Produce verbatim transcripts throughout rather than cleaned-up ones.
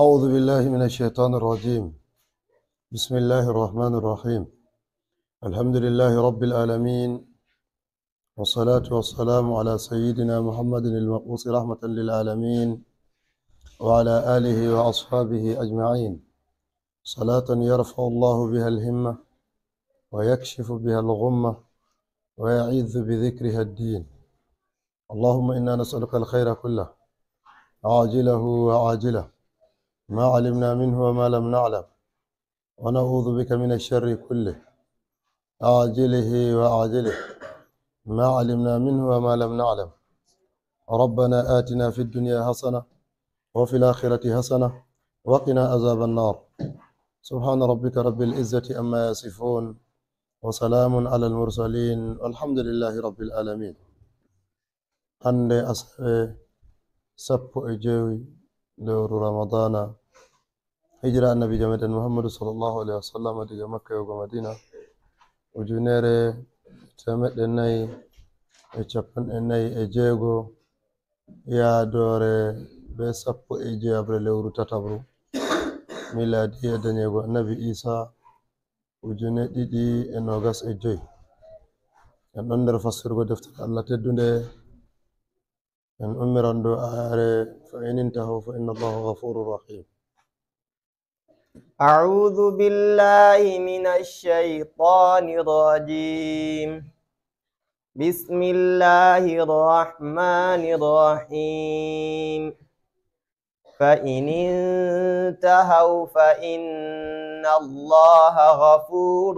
أعوذ بالله من الشيطان الرجيم. بسم الله الرحمن الرحيم. الحمد لله رب العالمين، والصلاة والسلام على سيدنا محمد المبعوث رحمة للعالمين، وعلى آله وأصحابه أجمعين. صلاة يرفع الله بها الهمة، ويكشف بها الغمة، ويعز بذكرها الدين. اللهم إنا نسألك الخير كله، عاجله وآجله، ما علمنا منه وما لم نعلم، ونعوذ بك من الشر كله، عاجله وآجله، ما علمنا منه وما لم نعلم. ربنا آتنا في الدنيا حسنة، وفي الآخرة حسنة، وقنا عذاب النار. سبحان ربك رب العزة عما يصفون، وسلام على المرسلين، والحمد لله رب العالمين. Hannde asawe sappo e jowi lewru Ramadana, hijira Annabiijo meɗen Muhammadu sallallahu alaihi wasallam diga Makka yahugo Madina, ujunere e teemeɗɗe nayi e capanɗe nayi e jeego, yaadoore be sappo e jeyaɓre lewru tatabru, miladiya dañeego Annabi Isa, ujune ɗiɗi e nogas e joy. En ɗon nder fassirgo deftere Allah teddunde. En ummiran dow ayare, "Fa in intahaw fa inna Allaha ghafurur rahim." أعوذ بالله من الشيطان الرجيم. بسم الله الرحمن الرحيم. فإن انتهوا فإن الله غفور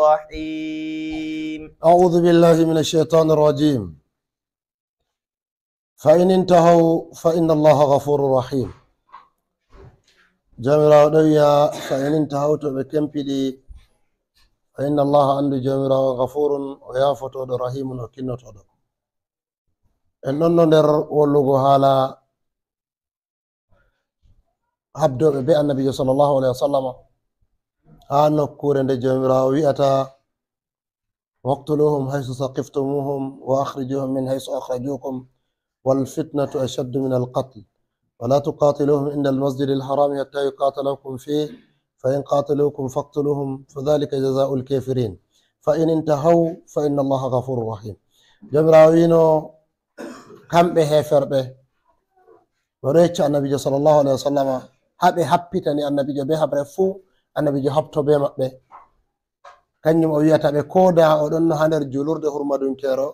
رحيم. أعوذ بالله من الشيطان الرجيم. فإن انتهوا فإن الله غفور رحيم. Jawmiraawo ɗon wi'a, "Fa in intahaw, to ɓe kempiɗi, fa inna Allaha, anndu Jawmiraawo, ghafurun, o yaafotooɗo, rahimun, o kinnotooɗo." En ɗon no nder wollugo haala habdooɓe be Annabiijo sallallahu alaihi wasallam haa nokkuure nde Jawmiraawo wi'ata, "Waqtuluhum haythu thaqiftumuhum wa akhrijuhum min haythu akhrajukum wal fitnatu ashaddu min al qatl. Wa la tuqatiluhum inda al masjid al haram hatta yuqatilukum fih, fa in qatalukum faqtuluhum, fa dhalika jazaa'ul kafirin. Fa in intahaw fa inna Allaha ghafurur rahim." Jawmiraawo wi'no, kamɓe heeferɓe, ɓe ɗo yecca Annabiijo sallallahu alaihi wasallama, haa ɓe happitani Annabiijo be haɓre fuu, Annabiijo haɓto be maɓɓe. Kanjum o wi'ata ɓe, kooda o ɗon no haa nder juulurde hurmadunkeero,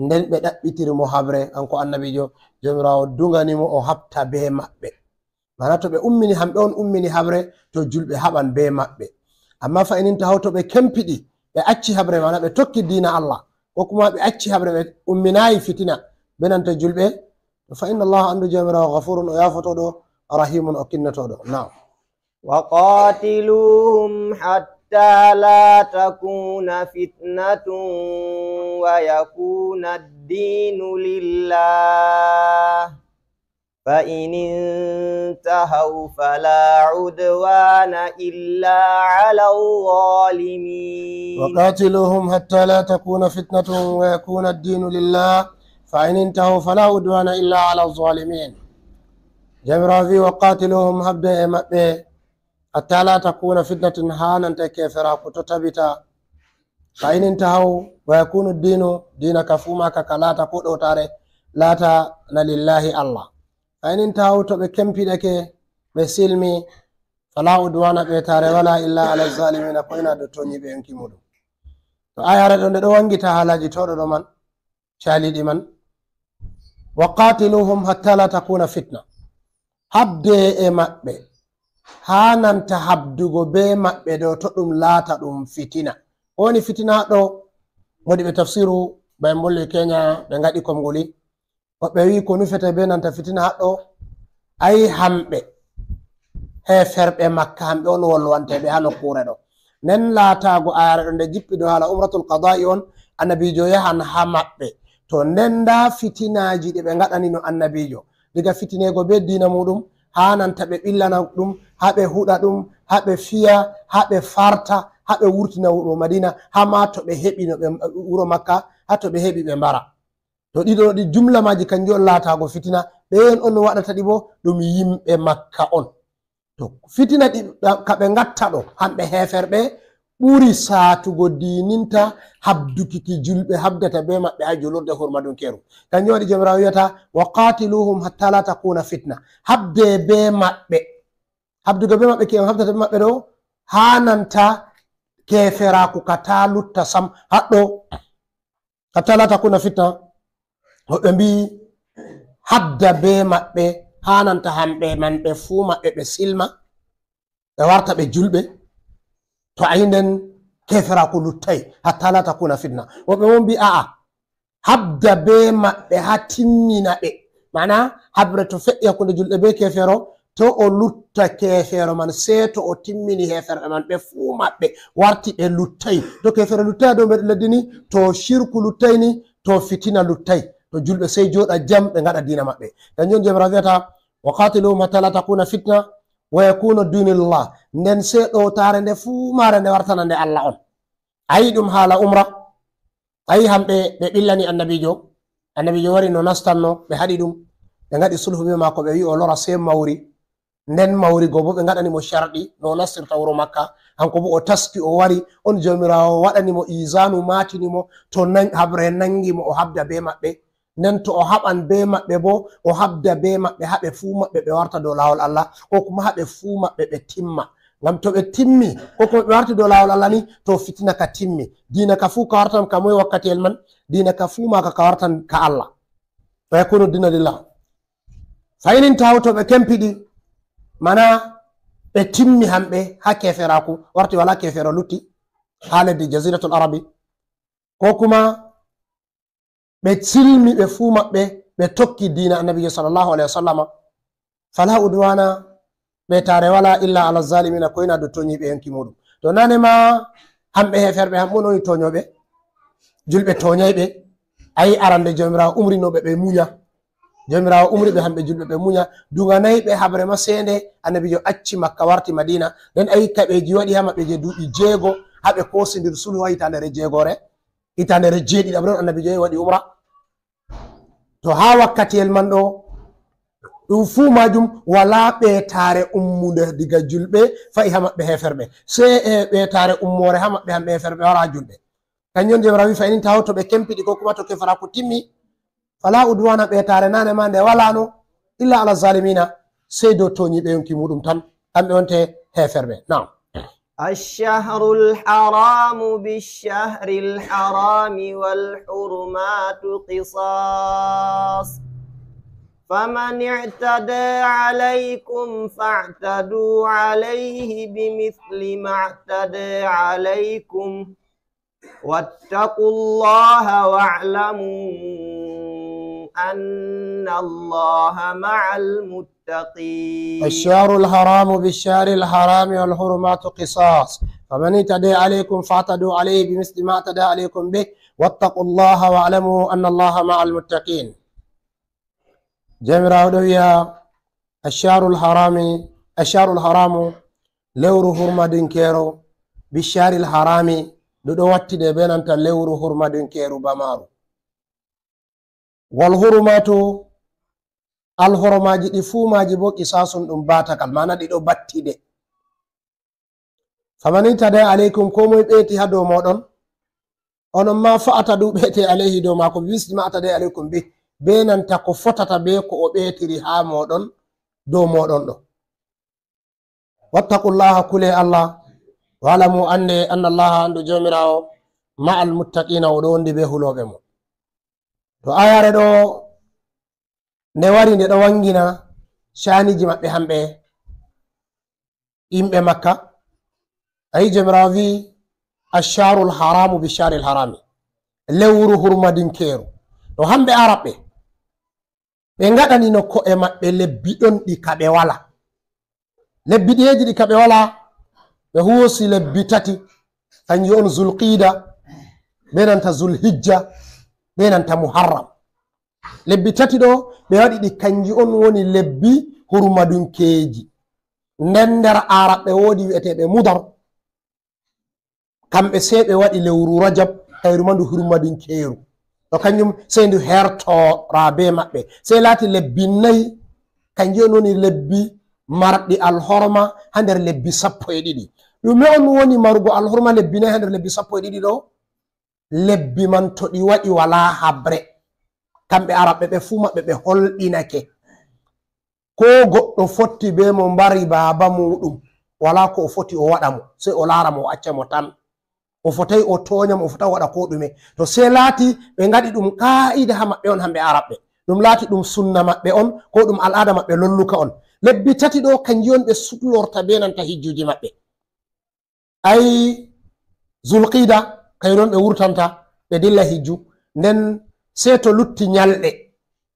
nden ɓe ɗaɓɓitiri mo haɓre, kanko Annabiijo, Jawmiraawo duŋani mo o haɓta be maɓɓe. Maana to ɓe ummini, hamɓe on ummini haɓre, to julɓe haɓan be maɓɓe. Amma fa in intahaw, to ɓe kempiɗi, ɓe acci haɓre, maana ɓe tokki diina Allah, ko kuma ɓe acci haɓre, ɓe umminaayi fitina be nanta julɓe, to fa inna Allaha, anndu Jawmiraawo, ghafurun, o yaafotooɗo, rahimun, o kinnotooɗo. Na'am. وقاتلوهم حتى لا تكون فتنة ويكون الدين لله، فإن انتهوا فلا عدوان إلا على الظالمين. وقاتلوهم حتى لا تكون فتنة ويكون الدين لله، فإن انتهوا فلا عدوان إلا على الظالمين. Jawmiraawo wi'i, "Wa qatiluhum", haɓde e maɓɓe, "hatta la takuna fitnatun", haa nanta keeferaaku to tabita. "Fa in intahaw wa yakunu diinu", diina ka fuu maaka ka laata ko ɗowtaare, laata na lillahi Allah. "Fa in intahaw", to ɓe kempiɗake, ɓe silmi, "fala udwana", ɓeytaare wala, "illa ala zalimina", ko ina dow tooñiiɓe yonki muuɗum. To ayare ɗo, nde ɗo wangita haalaaji towɗo ɗo man, caaliiɗi man. "Wa qatiluhum hatta la takuna fitna." Haɓde e maɓɓe, haa nanta haɓdugo be maɓɓe ɗo, to ɗum laata ɗum fitina. Ko woni fitina ɗo? Modiɓɓe tafsiru, ɓe mbolli Kenya, ɓe ngaɗi komnguli. Woɓɓe wi'i ko nufete be nanta fitina haɗɗo, ay hamɓe, heeferɓe Makka, hamɓe on wolwanteeɓe haa nokkuure ɗo. Nden laataago ayare ɗo nde jippi dow haala umratul qada'i on, Annabiijo yahan haa maɓɓe. To nden ndaa fitinaaji ɗi ɓe ngaɗanino Annabiijo, diga fitineego be diina muuɗum, haa nanta ɓe ɓillana ɗum, haa ɓe huɗa ɗum, haa ɓe fiya, haa ɓe farta, haa ɓe wurtina wuro Madina, haa ma to ɓe heɓi no ɓe, wuro Makka, haa to ɓe heɓi ɓe mbara. To ɗiɗo ɗi jumla maaji kanjum on laataago fitina, ɓe en on waɗata ɗi bo ɗum yimɓe Makka on. Fitina ɗi ka ɓe ngatta ɗo, hamɓe heeferɓe, ɓuri saatugo diininta habduki ki julɓe habdata be maɓɓe ha julurde hurmadunkeeru. Kanjum waɗi Jawmiraawo wi'ata, "Wa qatiluhum hatta la takuna fitna." Habde be maɓɓe. Habdugo be maɓɓe, ki en habdata be maɓɓe ɗo, hananta keeferaaku ka ta lutta sam. Haɗɗo, "Hatta la takuna fitna." Woɓɓe mbi'i, habda be maɓɓe, hananta hamɓe man ɓe fuu maɓɓe ɓe silma, ɓe warta ɓe julɓe. To a yi nden, keeferaaku luttay, "hatta la takuna fitna." Woɓɓe mo mbi'i, a'a, habda be maɓɓe ha timmina ɓe. Mana, habre to fe'i hakkunde julɓe be keefeero, to o lutta keefeero man, sey to o timmini heeferɓe man, ɓe fuu maɓɓe warti ɓe luttay. To keefeero luttay dow nder leddi ni, to shirku luttay ni, to fitina luttay. To julɓe sey jooɗa jam, ɓe ngaɗa diina maɓɓe. Kanjum on Jawmiraawo wi'ata, "Wa qatiluhum hatta la takuna fitna, wa yakuna dinu lillah." Nden sey ɗowtaare nde fuu maare nde wartana nde Allah on. A yi ɗum haala umra. A yi hamɓe ɓe ɓillani annabiijo. Annabiijo wari no nastanno, ɓe haɗi ɗum. Ɓe ngaɗi sulhu be maako, ɓe wi'i o lora sey mawri. Nden mawri go bo ɓe ngaɗani mo sharɗi no o nastirta wuro Makka. Hanko bo o taski o wari, on Jawmiraawo waɗani mo izanu, maatini mo, to nan-, habre nangi mo o habda be maɓɓe. Nden to o haɓan be maɓɓe bo, o habda be maɓɓe ha ɓe fuu maɓɓe ɓe warta dow laawol Allah, ko kuma ha ɓe fuu maɓɓe ɓe timma. Ngam to ɓe timmi, ko kuma ɓe warti dow laawol Allah ni, to fitina ka timmi. Diina ka fuu ka wartan ka moy wakkatiyel man? Diina ka fuu maaka ka wartan ka Allah. Wa yakunu dinu lillah. Fa in intahaw, to ɓe kempiɗi, mana ɓe timmi hamɓe ha keeferaaku, warti wala keefeero lutti ha leddi Jaziratul Arabi, ko kuma ɓe silmi ɓe fuu maɓɓe, ɓe tokki diina Annabiijo sallallahu alayhi wa sallama. Fala udwana, ɓeetaare wala, illa ala zalimina, ko ina dow tooñiiɓe yonki muuɗum. To nane ma hamɓe heeferɓe hamɓe woni tooñooɓe, julɓe tooñayɓe. A yi arande Jawmiraawo umrino ɓe ɓe muña. Jawmiraawo umri ɓe hamɓe julɓe ɓe muña. Duŋanayɓe habre ma seende, Annabiijo acci Makka warti Madiina. Nden a yi kaɓeeji waɗi ha maɓɓe je duuɓi jeego, ha ɓe koosi nder sulhu ha hitaandere jeegoore. Hitaandere jeeɗiɗaɓre on Annabiijo yahi waɗi umra. To haa wakkatiyel man ɗo, ɗum fuu maajum walaa ɓeetaare ummunde diga julɓe fa'i haa maɓɓe heeferɓe. Sey e ɓeetaare ummoore haa maɓɓe hamɓe heeferɓe wara haa julɓe. Kanjum on Jawmiraawo wi'i, "Fa in intahaw," to ɓe kempiɗi koo kuma to keeferaaku timmi, "fala udwana," ɓeetaare naane ma nde walaano, "illa ala zaalimiina," sey dow tooñiiɓe yonki muuɗum tan, kamɓe wonte heeferɓe. Naam. الشهر الحرام بالشهر الحرام والحرمات قصاص، فمن اعتدى عليكم فاعتدوا عليه بمثل ما اعتدى عليكم، واتقوا الله واعلموا أن الله مع المتقين. الشهر الحرام بالشهر الحرام والحرمات قصاص، فمن اعتدى عليكم فاعتدوا عليه بمثل ما اعتدى عليكم به، واتقوا الله واعلموا أن الله مع المتقين. Jawmiraawo ɗo wi'a, "Asharul harami, asharul haramu, lewru hurmadinkeeru, bisharil harami, ndu ɗo wattide be nanta lewru hurmadinkeeru bamaaru. Wal hurumatu, alhormaaji ɗi fuu maaji bo, qisasun, ɗum baatagal, maana ɗi ɗo battide. Faman itada aleykum, koo moy ɓeeti haa dow mooɗon, onon maa fa'atadu, ɓeete aleyhi dow maako, bimisli ma atada aleykum bih, be nanta ko fotata be ko o ɓeetiri haa mooɗon, dow mooɗon ɗo. Wattaqullaha, kule Allah, wa'lamu, annde, annallaha, anndu Joomiraawo, ma'al muttaqiina, o ɗo wondi be hulooɓe mo." To ayare ɗo nde wari, nde ɗo wangina caaniji maɓɓe hamɓe yimɓe Makka. Ayi, Joomiraawo wi'i, "Asharul haramu bi sharil harami." Lewru hurmadinkeeru. To hamɓe Arabɓe, ɓe ngaɗanino ko'e maɓɓe lebbi ɗon ɗi ka ɓe wala. Lebbi ɗiyeeji ɗi ka ɓe wala, ɓe hoosi lebbi tati, kanji on Zulqiida, be nanta Zulhijja, be nanta Muharram. Lebbi tati ɗo, ɓe waɗi ɗi, kanji on woni lebbi hurmadunkeeji. Nden nder Arabɓe woodi wi'eteeɓe Mudar. Kamɓe sey ɓe waɗi lewru Rajab, kayru ma ndu hurmadinkeeru. To kanjum sey ndu hertora be maɓɓe. Sey laati lebbi nayi, kanji on woni lebbi marɗi alhorma haa nder lebbi sappo e ɗiɗi. Ɗume on woni marugo alhorma lebbi nayi haa nder lebbi sappo e ɗiɗi ɗo? Lebbi man to ɗi waɗi walaa haɓre, kamɓe Arabɓe ɓe fuu maɓɓe ɓe holɗinake. Koo goɗɗo fotti bee mo mbari baaba muuɗum, walaa ko o foti o waɗa mo, sey o laara mo o acca mo tan. O fotaay o toonya mo, o fotaay o waɗa koo ɗume. To sey laati ɓe ngaɗi ɗum qaa'ida haa maɓɓe on hamɓe Arabɓe. Ɗum laati ɗum sunna maɓɓe on, koo ɗum al'aada maɓɓe lolluka on. Lebbi tati ɗo, kanji on ɓe suklorta bee nanta hijjuuji maɓɓe. Ay, Zulqiida, kay non ɓe wurtanta, ɓe dilla hijju. Nden sey to lutti nyalɗe,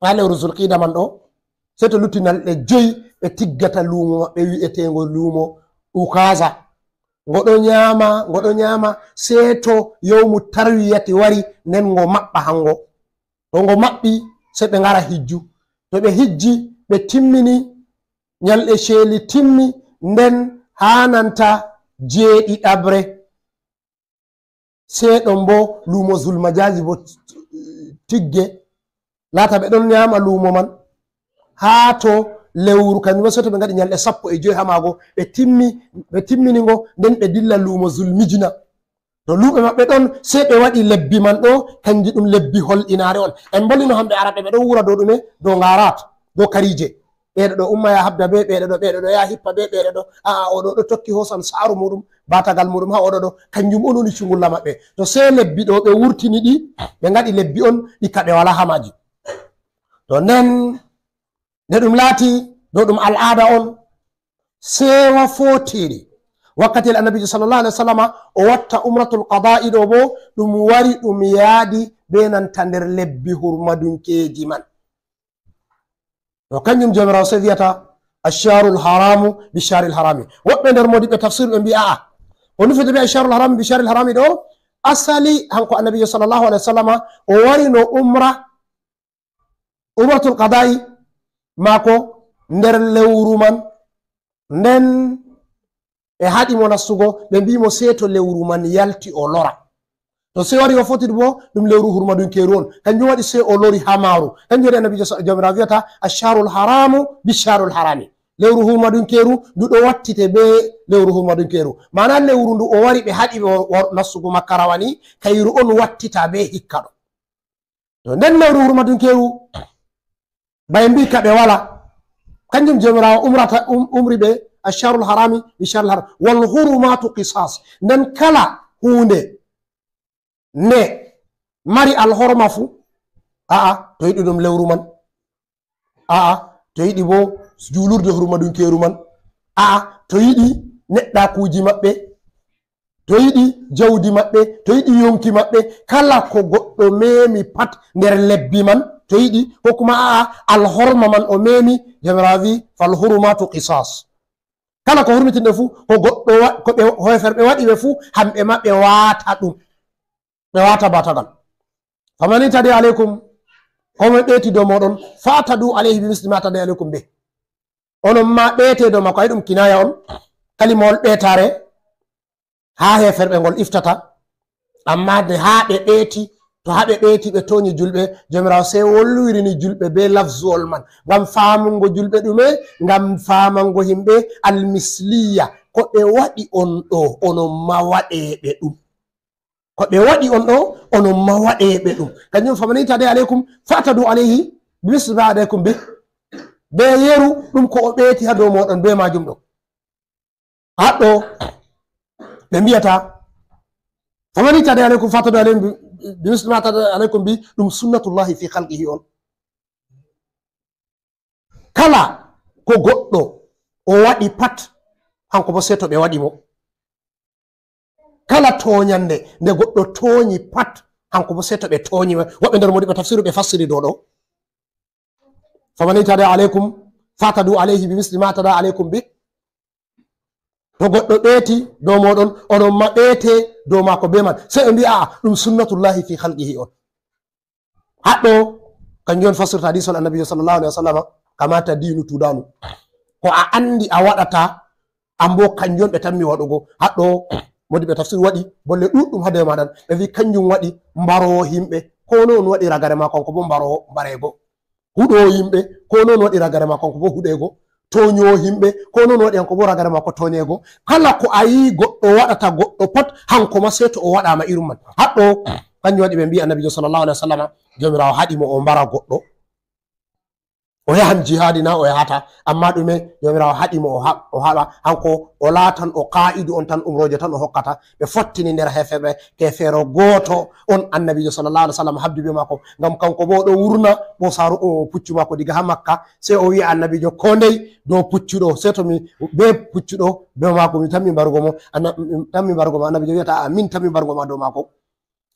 haa lewru Zulqiida man ɗo, sey to lutti nyalɗe joy, ɓe tiggata luumo maɓɓe wi'eteengo luumo Ukaaza. Ngo ɗo nyaama, ngo ɗo nyaama, sey to yawmu tarwiyati wari, nden ngo maɓɓa hango. To ngo maɓɓi, sey ɓe ngara hijju. To ɓe hijji, ɓe timmini, nyalɗe ceeli timmi, nden haa nanta jeeɗiɗaɓre. Sey ɗon boo luumo Zulmajaazi boo tigge. Laata ɓe ɗon nyaama luumo man haa to lewru, kanjum man sey to ɓe ngaɗi nyalɗe sappo e joy haa maago, ɓe timmi, ɓe timmini ngo, nden ɓe dilla luumo Zulmijina. To luuɓe maɓɓe ɗon, sey ɓe waɗi lebbi man ɗo, kanji ɗum lebbi holɗinaare on. En mbolino hamɓe Arabɓe, ɓe ɗon wura dow ɗume? Dow ngaaraat, dow kariije. Ɓeeɗo ɗo umma ya habda bee, ɓeeɗo ɗo, ɓeeɗo ɗo ya hippa bee, ɓeeɗo ɗo, a'a, oɗo ɗo tokki hoosan saaru muuɗum, baatagal muuɗum haa oɗo ɗo. Kanjum on woni cungulla maɓɓe. To sey lebbi ɗo ɓe wurtini ɗi, ɓe ngaɗi lebbi on, ɗi ka ɓe walaa haa maaji. To nden, nde ɗum laati dow ɗum al'aada on, seewa footiiri. Wakkati Annabiijo sallallahu alaihi wasallama o watta umratul qadaa'i ɗo boo, ɗum wari ɗum yaadi bee nanta nder lebbi hurmadunkeeji man. To kanjum Jawmiraawo sey wi'ata, "Asharul haramu bi sharil harami." Woɓɓe nder moodiɓɓe tafsir ɓe mbi'a, a'a. O nufata bee asharul haramu bi sharil harami ɗo, asali hanko Annabiijo sallallahu alaihi wasallama o wari no umra umratul qadaa'i maako nder lewru man, nden ɓe haɗi mo nastugo, ɓe mbi'i mo sey to lewru man yalti o lora. To sey wari o foti boo, ɗum lewru hurmadunkeeru on. Kanjum waɗi sey o lori haa maaru. Kanjum waɗi Annabiijo sa-, Jawmiraawo wi'ata, "Asharul haramu bi sharul harami." Lewru hurmadunkeeru ndu ɗo wattite bee lewru hurmadunkeeru. Maana lewru ndu o wari ɓe haɗi mo war-, nastugo Makka rawa ni, kayru on wattita bee hikka ɗo. To nden lewru hurmadunkeeru, ba en mbi'i ka ɓe wala. Kanjum Jawmiraawo umrata, um-, umri ɓe, "Asharul harami bi sharil haram. Wal hurumatu qisas." Nden kala huunde nde mari alhorma fuu, a'a, to yiɗi ɗum lewru man. A'a, to yiɗi boo juulurde hurmadunkeeru man. A'a, to yiɗi neɗɗaakuuji maɓɓe. To yiɗi jawdi maɓɓe, to yiɗi yonki maɓɓe, kala ko goɗɗo meemi pat nder lebbi man, to yiɗi, ko kuma a'a, alhorma man o meemi, Jawmiraawo wi'i, "Fal hurumatu qisas." Kala ko hurmitinɗo fuu, ko goɗɗo wa-, ko ɓe, heeferɓe waɗi ɓe fuu, hamɓe ma ɓe waata ɗum. Ɓe waata baatagal. "Faman i'tada alaykum," ko mo ɓeeti dow mooɗon, "fa'tadu alayhi bi misli ma i'tada alaykum bih." Onon ma ɓeete dow maako, ay ɗum kinaya on, kalimawol ɓeetaare, haa heeferɓe ngol iftata. Amma nde haa ɓe ɓeeti, to haa ɓe ɓeeti ɓe tooñi julɓe, Jawmiraawo sey wolwirini julɓe bee lafzuwol man, ngam faamungo julɓe ɗume? Ngam faamango yimɓe almisliya, ko ɓe waɗi on ɗo, onon ma waɗee ɓe ɗum. Ko ɓe waɗi on ɗo, onon ma waɗee ɓe ɗum. Kanjum, "Faman i'tada alaykum, fa'tadu alayhi bi misli ma i'tada alaykum bih." Bee yeru ɗum ko o ɓeeti haa dow mooɗon bee maajum ɗo. Haɗɗo ɓe mbi'ata, "Faman i'tada alaykum fa'tadu alayhi bi, bi misli ma i'tada alaykum bih," ɗum sunnatullahi fi khalqihi on. Kala ko goɗɗo o waɗi pat, hanko bo sey to ɓe waɗi mo. Kala tooñannde nde goɗɗo tooñi pat, hanko bo sey to ɓe tooñi mo. Woɓɓe nder moodiɓɓe tafsiru ɓe fassiri dow ɗo. "Faman i'tada alaykum fa'tadu alayhi bi misli ma i'tada alaykum bih." To goɗɗo ɓeeti dow mooɗon, onon ma ɓeete dow maako bee man. Sey ɓe mbi'a, "A'a, ɗum sunnatullahi fi khalqihi on." Haɗɗo, kanjum on fassirta hadiisol Annabiijo sallallahu alaihi wasallam, "Kama tadinu tudanu." Ko a anndi a waɗata, an boo kanjum on ɓe tammi waɗugo. Haɗɗo, moodiɓɓe tafsir waɗi bolle ɗuɗɗum haa dow maaɗan. Ɓe mbi'i kanjum waɗi mbaroowo yimɓe. Ko non waɗi ragare maako, kanko boo mbaroowo mbareego. Huɗoowo yimɓe, ko non waɗi ragare maako, kanko boo huɗeego. tooñoowo himɓe, ko noon waɗi hanko bo ragare makko tooñeego. Kala ko a yii goɗɗo waɗata goɗɗo pot, hanko ma sey to o waɗaama irum man. Haɗɗo, kanjum waɗi ɓe mbii Annabiijo sallallahu alaihi wa sallam, Joomiraawo haɗi mo o mbara goɗɗo. O yahan jihaadi na o yahata, amma ɗume Joomiraawo haɗi mo o ha-, o haɓa, hanko o laatan o qaa'idu on tan, umrooje tan o hokkata. Ɓe fottini nder heeferɓe, keefeero gooto on Annabiijo sallallahu alaihi wa sallam habdi be maako, ngam kanko bo o ɗo wurna ɓoosaaru o puccu maako diga haa Makka. Sey o wi'a Annabiijo, "Ko ndey dow puccu ɗo, sey to mi be puccu ɗo dow maako, mi tammi mbarugo mo." Anna-, mi tammi mbarugo mo. Annabiijo wi'ata, "A'a, min tammi mbarugo ma dow maako."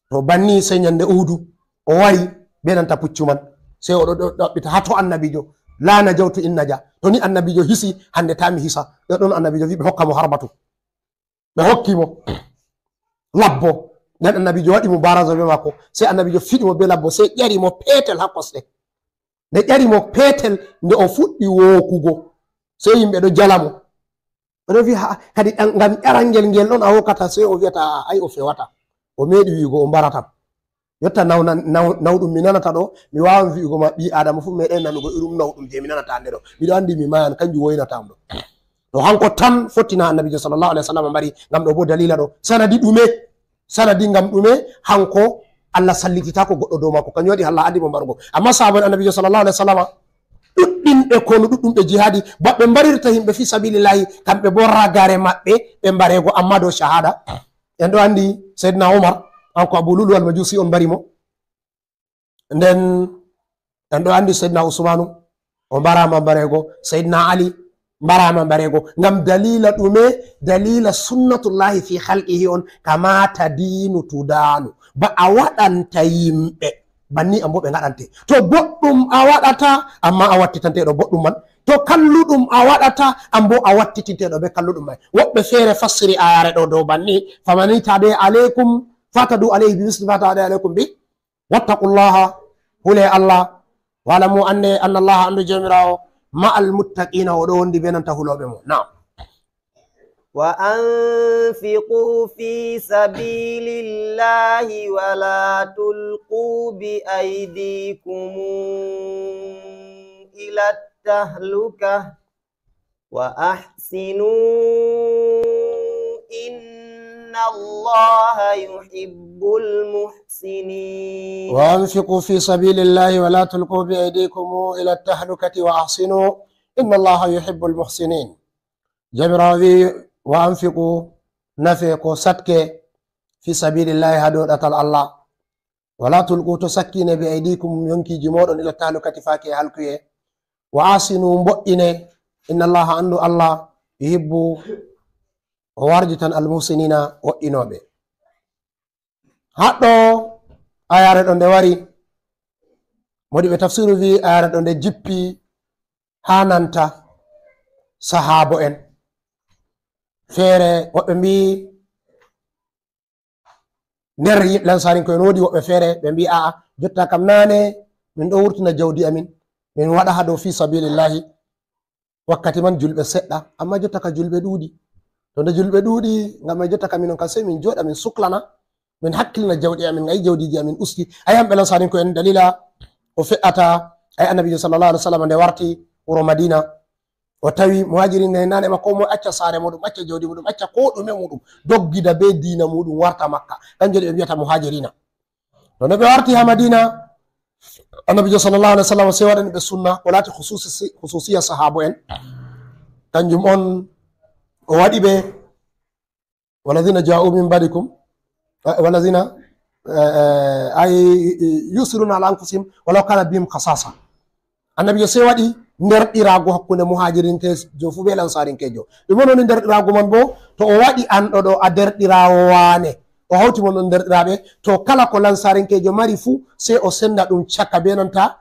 To banni sey nyande Uhudu, o wari be nanta puccu man. Sey o ɗo, ɗo ɗaɓɓita, "Haa to Annabiijo? La najawtu in naja." To ni Annabiijo hisi, hande ta mi hisa. Ɗo ɗon Annabiijo wi'i ɓe hokka mo harbatu. Ɓe hokki mo labbo. Nden Annabiijo waɗi mo barazo be maako. Sey Annabiijo fiɗi mo be labbo, sey ƴari mo peetel haa kosɗe. Nde ƴari mo peetel, nde o fuɗɗi wookugo, sey yimɓe ɗo jala mo. O ɗo wi'a, "Haa, kadi ɗan, ngam ƴarangel ngel ɗon a wookata?" Sey o wi'ata, "Aa, ay, o fewata." O meeɗi wi'ugo o mbaratam. Jotta nawna-, naw-, nawɗum mi nanata ɗo, mi waawan wi'ugo ma ɓii Aadama fuu meeɗay nanugo irum nawɗum jey mi nanata hande ɗo. Miɗo anndi mi mayan, kanjum woynata am ɗo. To hanko tan fottina Annabiijo sallallahu alaihi wa sallam mbari, ngam ɗo bo daliila ɗo. Sanadi ɗume? Sanadi ngam ɗume? Hanko Allah sallititaako goɗɗo dow maako. Kanjum waɗi Allah haɗi mo mbarugo. Amma sahaaba en Annabiijo sallallahu alaihi wa sallam, ɗuɗɗinɓe konu, ɗuɗɗum ɓe jihaadi, ba ɓe mbarirta yimɓe fi sabilillahi, kamɓe bo ragare maɓɓe ɓe mbareego, amma dow shahada. En ɗo anndi Seydina Umar, hanko Abu Lulu al-Majusi on mbari mo. Nden en ɗo anndi Seydina Usmanu, o mbaraama mbareego, Seydina Ali mbaraama mbareego. Ngam daliila ɗume? Daliila sunnatullahi fi khalqihi on, kama tadinu tudanu. Ba a waɗanta yimɓe, banni an bo ɓe ngaɗante. To boɗɗum a waɗata, amma a wattitanteeɗo boɗɗum man. To kalluɗum a waɗata, an bo a wattitinteeɗo be kalluɗum man. Woɓɓe feere fassiri ayaare ɗo dow banni, "Famani tabe aleykum, fatadu aleyhi bi misli ma tabe aleykum bi." Wattaqullaha, hule Allah, wa'lamu anne, anna Allaha, anndu Joomiraawo, ma'al muttaqiina, o ɗo wondi be nanta hulooɓe mo. Naam. وأنفقوا في سبيل الله ولا تلقوا بأيديكم إلى التهلكة وأحسنوا إن الله يحب المحسنين. وأنفقوا في سبيل الله ولا تلقوا بأيديكم إلى التهلكة وأحسنوا إن الله يحب المحسنين. Joomiraawo wi'i, "Wa anfiqu, nafe ko satke, fi sabilillahi, haa dow ɗatal Allah. Wala tulqu, to sakkine, bi aydikum, yonkiiji mooɗon, ila tahlukati, faaki e halkuye. Wa ahsinu, mbo'ine, inna Allaha, anndu Allah, yuhibbu, o warjitan, al muhsinina, wo'inooɓe." Haɗɗo ayaare ɗo nde wari, modi ɓe tafsiru wi ayaare ɗo nde jippi haa nanta sahaabo en. Feere woɓɓe mbi'i nder yi-, lansarinko'en woodi woɓɓe feere ɓe mbi'i a'a, jotta kam naane min ɗo wurtina jawdi amin, min waɗa haa dow fi sabilillahi. Wakkati man julɓe seɗɗa, amma jotta ka julɓe ɗuuɗi. To nde julɓe ɗuuɗi, ngam e jotta ka minon kam sey min jooɗa, min suklana, min hakkilina jawɗi amin, ngayi jawdiiji amin usti. Ay, hamɓe lansarinko'en, dalila ko fe'ata, ay, Annabiijo sallallahu alaihi wasallam nde warti wuro Madina, o tawi muhaajiriin en nane ma ko moy acca saare muɗum, acca jawdi muɗum, acca ko ɗume muɗum, doggida be diina muɗum, warta Makka. Kanjum ɓe mbiyata muhaajiriina. To no ɓe warti haa Madina, Annabiijo sallallahu alaihi wasallam sey waɗani ɓe sunna, ko laati khususi-, khususiya sahaabo en. Kanjum on o waɗi ɓe, "Walladhina ja'u min ba'dikum, eh, walladhina, eh, eh, ay, yusiruna ala anfusihim walaw kana bihim khasasa." Annabiijo sey waɗi nderɗiraagu hakkunde muhaajiriinkeejo fuu be lansaariinkeejo. Ɗum woni nderɗiraagu man boo, to o waɗi an ɗo ɗo a derɗiraawo waane, o hawti mon on nderɗiraaɓe, to kala ko lansaariinkeejo mari fuu, sey o senda ɗum caka be nanta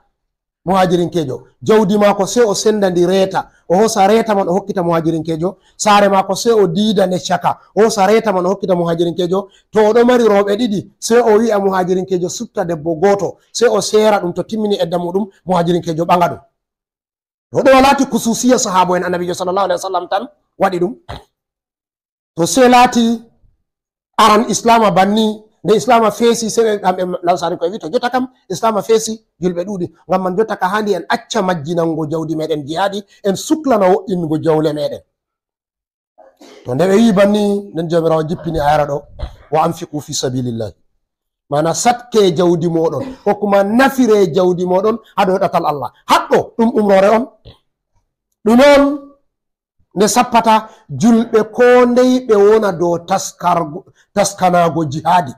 muhaajiriinkeejo. Jawdi maako sey o senda ndi reeta, o hoosa reeta man o hokkita muhaajiriinkeejo. Saare maako sey o diida nde caka, o hoosa reeta man o hokkita muhaajiriinkeejo. To o ɗo mari rewɓe ɗiɗi, sey o wi'a muhaajiriinkeejo sutta debbo gooto, sey o seera ɗum, to timmini edda muɗum, muhaajiriinkeejo ɓaŋa ɗum. To ɗo laati khususiya sahaabo en Annabiijo sallallahu alaihi wasallam tan waɗi ɗum. To sey laati aran Islaama banni, Nde Islaama feesi, sere am e Lansaari koye wi to jota kam Islaama feesi, julɓe ɗuuɗi. Ngam man jota ka haandi en acca majjinango jawdi meɗen jihaadi, en suklana woɗɗingo jawle meɗen. To nde ɓe wi banni, nden Jawmiraawo jippini ayara ɗo, "Wa anfiqu fi sabilillahi." Maana satke jawdi moɗon, ko kuma nafire jawdi moɗon haa dow ɗatal Allah. Haɗɗo ɗum umroore on. Ɗum on nde sappata julɓe koo ndey ɓe wona dow taskar-, taskanaago jihaadi.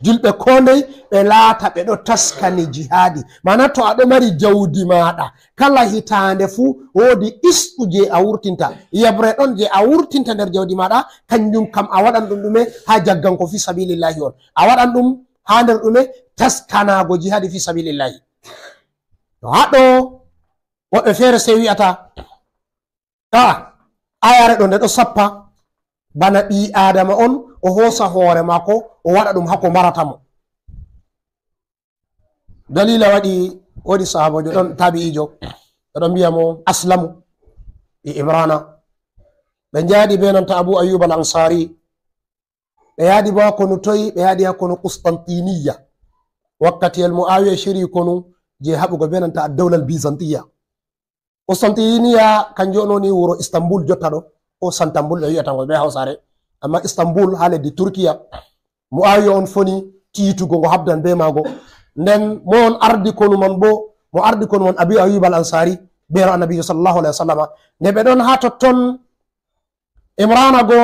Julɓe koo ndey ɓe laata ɓe ɗo taskani jihaadi. Maana to a ɗo mari jawdi maaɗa, kala hitaande fuu woodi qisɗu je a wurtinta. Yeɓre ɗon je a wurtinta nder jawdi maaɗa, kanjum kam a waɗan ɗum ɗume? Haa jagganko fi sabilillahi on. A waɗan ɗum haa nder ɗume? Taskanaago jihaadi fi sabilillahi. To haa ɗo woɓɓe feere sey wi'ata, Kaa, ayare ɗo nde ɗo sappa bana ɓii Aadama on, o hoosa hoore maako, o waɗa ɗum haa ko mbarata mo. Daliila waɗi, woodi sahaaboojo ɗon, taabi'iijo, ɓe ɗon mbi'a mo Aslamu ɓii Imraana. Ɓe njaadi bee nanta Abu Ayyub al Ansaari. Ɓe yaadi bo haa konu toy? Ɓe yaadi haa konu Qustantiniya. Wakkatiyel Muawiya shiri konu je haɓugo bee nanta ad-dawla al-Bizantiya. Qustantiniya kanjum on woni wuro Istanbul jotta ɗo, ko Santambul ɓe wi'ata ngol bee Hawsaare. Amma Istanbul haa leddi Turkiya. Muawiya on foni tiitugo ngo habdan bee maago. Nden mo on ardi konu man bo, mo ardi konu man Abi Ayyub al Ansari, beero Annabiijo sallallahu alaihi wasallama. Nde ɓe ɗon haa totton, Imrana go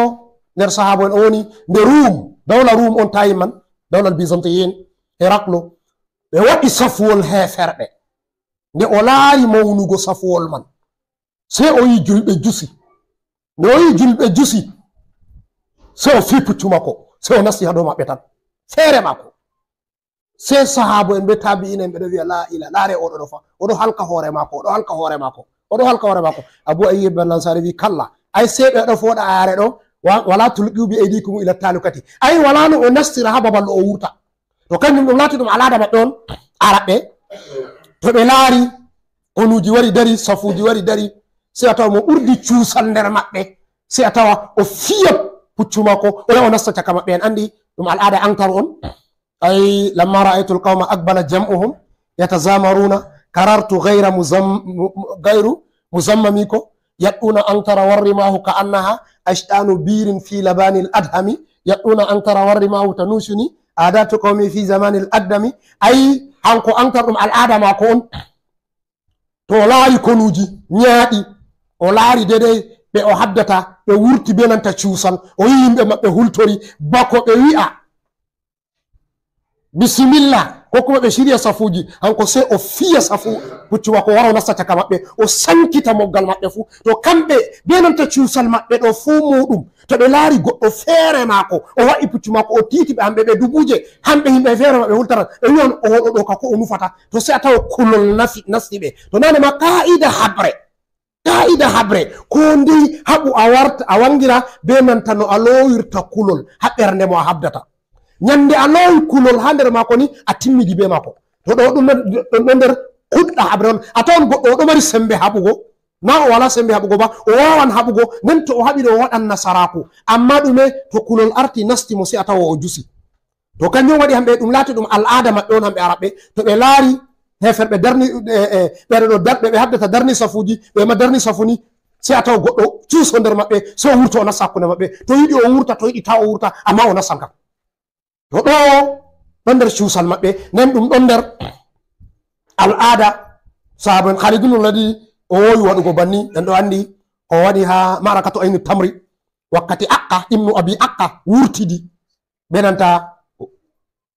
nder sahaabo'en o woni nde Rum, dawla Rum on tawi man, dawla Bizantiyin, Heraklo. Ɓe waɗi safuwol heeferɓe. Nde o laari mawnugo safuwol man, sey o yi julɓe jusi. Nde o yi julɓe jusi, sey o fii puccu maako, sey o nasti haa dow maɓɓe tan. Feere maako. Sey sahaabo en be taabi'ina en ɓe ɗo wi'a, "La ila, laare oɗo ɗo fa, oɗo halka hoore maako, oɗo halka hoore maako, oɗo halka hoore maako." Abu Ayyub al Ansari wi, "Kalla, ay sey ɓe ɗo fooɗa ayare ɗo, wa-, wala tulqiu bi aydikum ila talukati." Ay wala no o nastira haa babal ɗo o wurta. To kanjum ɗum laati ɗum al'aada maɓɓe on, Araɓɓe. To ɓe laari konuuji wari dari, safuuji wari dari, sey a tawa mo ɓurdi cuusal nder maɓɓe, sey a tawa o fiya puccu maako, o yaha o nasta caka maɓɓe. En anndi ɗum al'aada Aŋtar on. Ay, lamma ra'aytul qawma aqbala jam'uhum yatazamaruna, karartu ghayra muzam-, mu-, mu-, ghayru muzammami ko, yad'una Aŋtara warrimahu ka annaha ashtanu birin fi labanil adhami, yad'una Aŋtara warrimahu tanushuni adatu qawmi fi zamanil aqdami. Ay, hanko Aŋtar ɗum al'aada maako on. To o laari konuuji nyaaɗi, o laari dedey ɓe o haddata, ɓe wurti be nanta cuusal, o yi yimɓe maɓɓe hultori, bako ɓe wi'a, "Bisimilla," ko kuma ɓe shirya safuuji, hanko sey o fiya safu, puccu maako wara o nasta caka maɓɓe, o sankita moggal maɓɓe fuu. To kamɓe be nanta cuusal maɓɓe ɗo fuu muuɗum, to ɓe laari goɗɗo feere maako, o wa'i puccu maako, o tiiti ɓe hamɓe ɓe dubuuje, hamɓe yimɓe feere maɓɓe hultata, ɓe wi'an o waɗo ɗo ka ko o nufata. To sey a tawa kulol nafi, nasti ɓe. To nane ma kaa'ida haɓre. Kaa'ida haɓre, ko ndey haɓu a warta, a wangira be nanta no a loowirta kulol haa ɓernde mo a haɓdata. Nyande a loowi kulol haa nder maako ni, a timmidi be maako. To ɗo ɗum ɗon, ɗon nder kuɗɗa haɓre on. A tawan goɗɗo o ɗo mari sembe haɓugo, na o wala sembe haɓugo ba, o wawan haɓugo, nden to o haɓi ɗo o waɗan nasaraaku. Amma ɗume, to kulol arti nasti mo, sey a tawa o jusi. To kanjum waɗi hamɓe, ɗum laati ɗum al'aada maɓɓe on, hamɓe Araɓɓe, to ɓe laari heeferɓe darni, e, e, ɓeɗo ɗo dar-, ɓe, ɓe haddata darni safuuji, ɓe ma darni safu ni, sey a tawa goɗɗo cuuso nder maɓɓe, sey o wurta o nasta hakkunde maɓɓe. To yiɗi o wurta, to yiɗi ta o wurta, amma o nastan kam. To ɗo ɗon nder cuusal maɓɓe, nden ɗum ɗon nder al'aada. Sahaaba en Khalid ibn Walid o woowi waɗugo banni, en ɗo anndi ko waɗi haa ma'rakatu Ayni Tamri, wakkati Aqqa, ibnu Abi Aqqa wurtidi, be nanta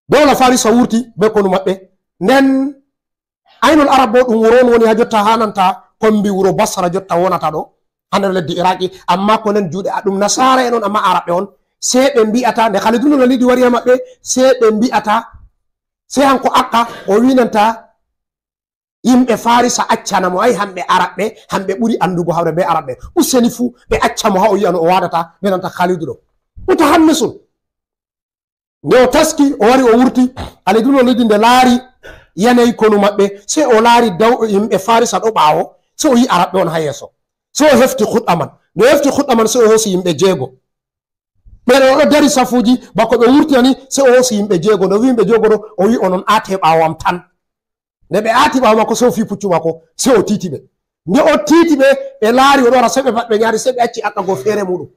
dawla Farisa wurti be konu maɓɓe. Nden Aynul Arab bo ɗum wuro on woni haa jotta, haa nanta kombi wuro Basra jotta wonata ɗo, haa nder leddi Iraki. Amma ko nden juuɗe a ɗum nasaara en on, amma Araɓɓe on. Sey ɓe mbi'ata, nde Khalid ibn Walid wari haa maɓɓe, sey ɓe mbi'ata, sey hanko Aqqa o winanta yimɓe Farisa accana mo, ay, hamɓe Araɓɓe, hamɓe ɓuri anndugo hawre be Araɓɓe. Useni fuu ɓe acca mo haa o yi'a no o waɗata be nanta Khalidu ɗo. Mutahammisun. Nde o taski, o wari, o wurti, Khalid ibn Walid nde laari yanayi konu maɓɓe, sey o laari daw-, yimɓe Farisa ɗo ɓaawo, sey o yi'i Araɓɓe on haa yeeso. Sey o hefti kuɗɗa man. Nde o hefti kuɗɗa man, sey o hoosi yimɓe jeego. Ɓeɗo ɗo dari safuji, bako ɓe wurtinani, se o hoosi yimɓe jeego. Nde o wi yimɓe jeego ɗo, o wi onon aate ɓaawo am tan. Nde ɓe aati ɓaawo makko, se o fii puccu makko, se o tiiti ɓe. Nde o tiiti ɓe, ɓe laari o ɗo wara, se ɓe pat ɓe ñaari, se ɓe acci aɗɗa go feere muɗum.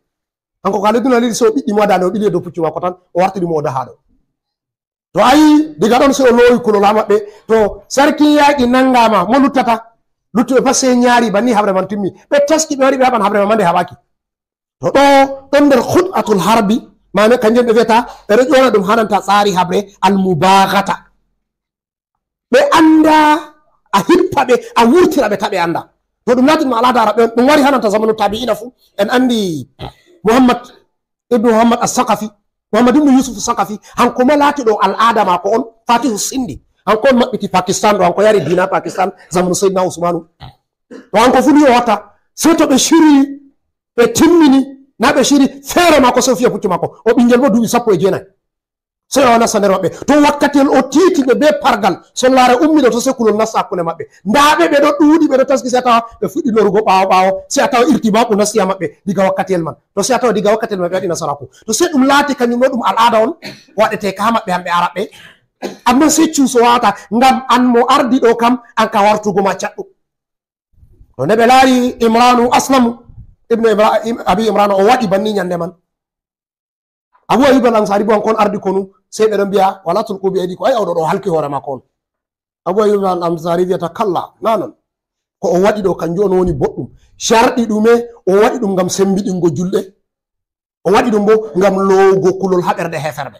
Kanko ka leddunal yiɗi, se o ɓiɗɗi mo daande, o ɓili e dow puccu makko tan, o wartiri mo o dahaa ɗo. To ayi, diga ɗon se o loowi kulol ha maɓɓe. To sarkin yaaqi nangama, mo luttata? Luttuɓe pat se ñaari, banni haɓre man timmi. Ɓe taski, ɓe wari ɓe haɓan haɓre man, mande haɓaki. To ɗo, ɗon nder khut'atul harbi, maana kanjum ɓe wiyata, ɓe ɗo ƴona ɗum hananta tsari haɓre al mubaghata. Ɓe anda a hippa ɓe, a wurtira ɓe, ta ɓe anda. To ɗum laati ɗum al'ada Araɓe on, ɗum wari hananta zamanu tabi'ina fu. En andi Muhammad ibnu Muhammad as-Saqafi, Muhammad ibnu Yusuf as-Saqafi, hanko ma laati ɗo al'ada maako on, Fatihu Sindi. Hanko on maɓɓiti Pakistan ɗo, hanko yari diina Pakistan, zamanu Sayyidina Usmanu. To hanko fu ni o watta, se to ɓe shiri, ɓe timmini, na ɓe shiri, feere maako se o fiya puccu maako. O ɓingel bo duuɓi sappo e jeenayi. Se o nasta nder maɓɓe. To wakkati o tiiti ɓe be pargal, sollaare ummi ɗo to se kulol nasta hakkunde maɓɓe. Nda ɓe, ɓe ɗo ɗuuɗi, ɓe ɗo taski, se a tawa ɓe fuɗɗi lorugo ɓaawo ɓaawo, se a tawa irtibaaku nasti ha maɓɓe diga wakkatiyel man. To se a tawa diga wakkatiyel man ɓe waɗi nasaraku. To se ɗum laati kanjum ɗo ɗum al'ada on waɗeteeka ha maɓɓe hamɓe Araɓe. Amma se cuuso wawata ngam an mo ardi ɗo kam an ka wartugo ma caɗɗo. To nde ɓe laari Imranu Aslamu ibnu Ibra-, Im-, Abi Imrana o waɗi banni ñande man. Abu Ayyub al-Ansari bo, an kon ardi konu, sey ɓe ɗon mbiya, "Wala tulqu bi aydikum, ay, oɗo ɗo halki hoore maako on." Abu Ayyub al-Ansari wiyata, "Kalla, na non. Ko o waɗi ɗo, kanjum on woni boɗɗum. Sharɗi ɗume o waɗi ɗum? Ngam sembiɗingo julɓe. O waɗi ɗum bo ngam lowugo kulol ha ɓerɗe heferɓe."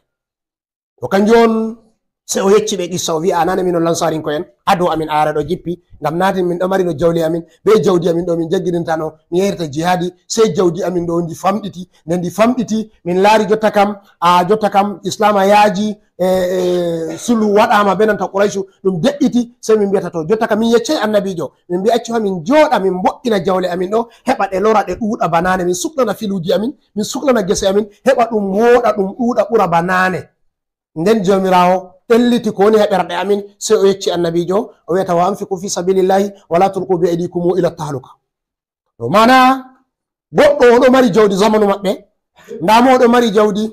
To kanjum on, sey o yecci ɓe qissa, o wi'a, "A nane min on Lansarinko'en, ado amin aare ɗo jippi, ngam naatin min ɗo marino jawle amin, be jawdi amin ɗo min jaggirinta no min yahirta jihadi, sey jawdi amin ɗo ndi famɗiti, nde ndi famɗiti, min laari jotta kam, a, jotta kam Islaama yaaji, e, e, sulhu waɗaama be nanta Quraycu, ɗum de'iti, sey min mbi'ata to, jotta kam min yeccay Annabiijo, min mbi'a accu ha min jooɗa, min mbo'ina jawle amin ɗo, heɓa ɗe lora, ɗe ɗuuɗa ba nane, min suklana filuuji amin, min suklana gese amin, heɓa ɗum wooɗa, ɗum ɗuuɗa, ɓura ba nane." Nden Jawmiraawo ƴelliti ko woni ha ɓerɗe amin, sey o yecci Annabiijo, o wi'ata, "Wa anfiqu fi sabilillahi, wa la tulqu bi aydikum ila tahluka." To maana, goɗɗo o ɗo mari jawdi zamanu maɓɓe, ndaa mo o ɗo mari jawdi,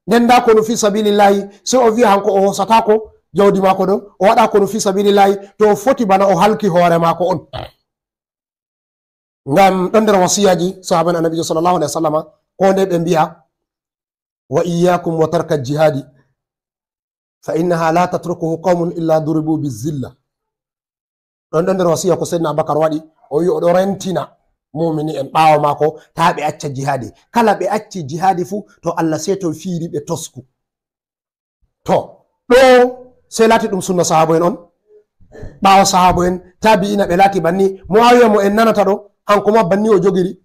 nden ndaa konu fi sabilillahi, sey o wi'a hanko o hoosataako jawdi maako ɗo, o waɗa konu fi sabilillahi, to o foti bana o halki hoore maako on. Ngam ɗon nder wasiyaaji sahaaba en Annabiijo sallallahu alaihi wasallama, ko nde ɓe mbi'a, "Wa iyyakum wa tarka jihadi, fa innaha la tatrukuhu qawmun illa duribu bizilla." Ɗon, ɗon nder wasiya ko Seydina Abubakar waɗi, o wi'i o ɗo rentina mumini en ɓaawo maako, taa ɓe acca jihadi. Kala ɓe acci jihadi fu, to Allah sey to fiiri ɓe tosku. To, ɗo sey laati ɗum sunna sahaabo en on. Ɓaawo sahaabo en, taabi'ina ɓe laati banni. Muawiya mo en nanata ɗo, hanko ma banni o jogiri.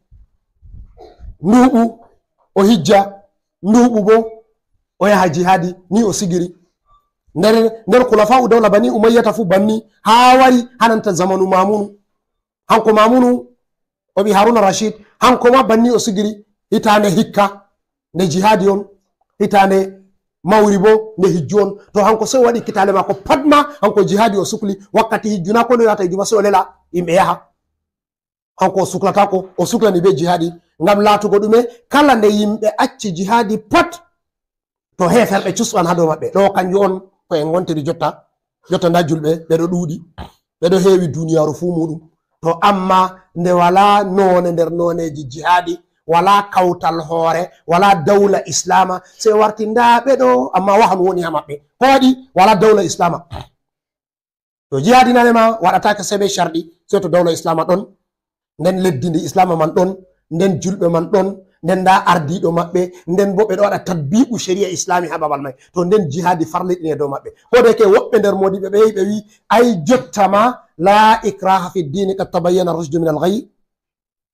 Nduuɓu o hijja, nduuɓu bo o yaha jihadi, ni o sigiri. Nder, nder kulafa'u dawla Bani Umayyata fu banni, haa wari hananta zamanu Mamunu. Hanko Mamunu o ɓi Haruna Rashid, hanko ma banni o sigiri hitaande hikka, nde jihadi on, hitaande mawri bo, nde hijju on. To hanko sey o waɗi kitaale maako pat ma, hanko jihadi o sukli, wakkati hijju na ko no yahata hijju ma sey o lela yimɓe yaha. Hanko o suklataako, o suklani be jihadi. Ngam laatugo ɗume, kala nde yimɓe acci jihadi pat, to heeferɓe cusɓan haa dow maɓɓe. Ɗo kanjum on ko en ngontiri jotta. Jotta ndaa julɓe, ɓe ɗo ɗuuɗi. Ɓe ɗo heewi duniyaaru fuu muuɗum. To amma nde walaa noone nder nooneeji jihaadi, walaa kawtal hoore, walaa dawla islaama, sey warti ndaa ɓe ɗo, amma wahanu woni haa maɓɓe. Ko waɗi? Walaa dawla islaama. To jihaadi nane ma waɗataake sey bee carɗi, sey to dawla islaama ɗon, nden leddi ndi islaama man ɗon, nden julɓe man ɗon, nden ndaa ardiiɗo maɓɓe, nden boo ɓe ɗo waɗa tatbiiqu ceri'a islaami haa babal may. To nden jihaadi farliɗine dow maɓɓe. Ko de ke woɓɓe nder moodiɓɓe ɓe yehi ɓe wi'i, "Ay jotta ma, laa ikraha fi diini, qad tabayyana rushdu min al-ghayy."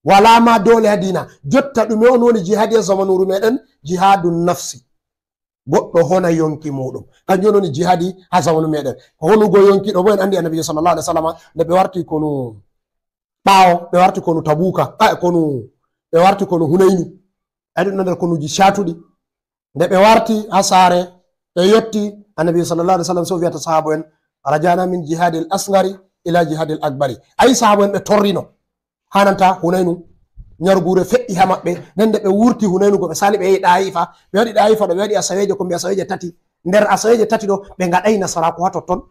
Walaa ma doole haa diina. Jotta ɗume on woni jihaadi haa zamanuuru meɗen? Jihaadu nafsi. Goɗɗo hona yonki muuɗum. Kanjum woni jihaadi haa zamanu meɗen. Honugo yonki ɗo boo en anndi Annabiijo sallallahu alaihi wasallam nde ɓe warti konu ɓaawo, ɓe warti konu Tabuuka, a, konu, ɓe warti konu Hunaynu. Ay ɗum ɗo nder konuuji caatuɗi. Nde ɓe warti haa saare, ɓe yotti, Annabiijo sallallahu alaihi wasallam sey o wi'ata sahaabo en, "Rajana min jihaadil asgari ila jihaadil akbari." Ay sahaabo en ɓe torrino. Hananta Hunaynu. Ñarguure feƴƴi haa maɓɓe. Nden nde ɓe wurti Hunaynu go, ɓe sali, ɓe yehi Ɗaayifa. Ɓe waɗi Ɗaayifa ɗo, ɓe waɗi asaweeje, kombi asaweeje tati. Nder asaweeje tati ɗo, ɓe ngaɗay nasaraaku haa totton.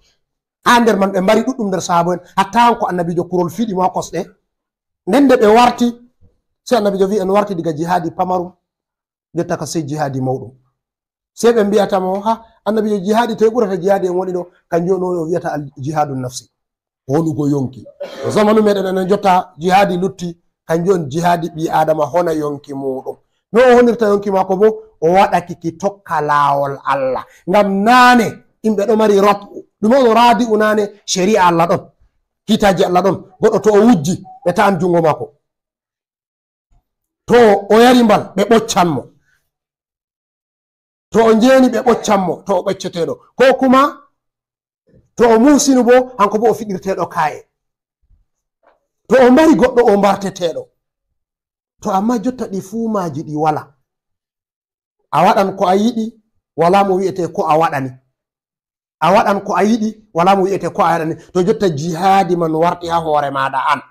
Haa nder man, ɓe mbari ɗuɗɗum nder sahaaba en. Hatta hanko Annabiijo, kurol fiɗi mo haa kosɗe. Nden nde ɓe warti, sey Annabiijo wi'i, "En warti diga jihaadi pamarum, jotta ka sey jihaadi mawɗum." Sey ɓe mbi'ata mo, "Ha, Annabiijo, jihaadi toy ɓurata jihaadi en woni ɗo?" Kanjum on o wi'ata al jihaadu nafsi, honugo yonki. To zamanu meɗen enen jotta, jihaadi lutti, kanjum on jihaadi ɓii Aadama hona yonki muuɗum. No o honirta yonki maako bo, o waɗa ki ki tokka laawol Allah. Ngam naane, yimɓe ɗo mari rafu. Ɗume on raadi'u naane? Shari'a Allah ɗon. Kiitaaji Allah ɗon. Goɗɗo to o wujji, ɓe ta'an juŋngo maako. To o yari mbal, ɓe ɓoccan mo. To o njeeni, ɓe ɓoccan mo, to o ɓocceteeɗo. Ko kuma, to o muhsinu bo, hanko bo o fiɗirteeɗo kaa'e. To o mbari goɗɗo, o mbarteteeɗo. To amma jotta ɗi fuu maaji ɗi wala. A waɗan ko a yiɗi, wala mo wi'ete ko a waɗani. A waɗan ko a yiɗi, wala mo wi'ete ko a waɗani. To jotta jihaadi man warti haa hoore maaɗa an.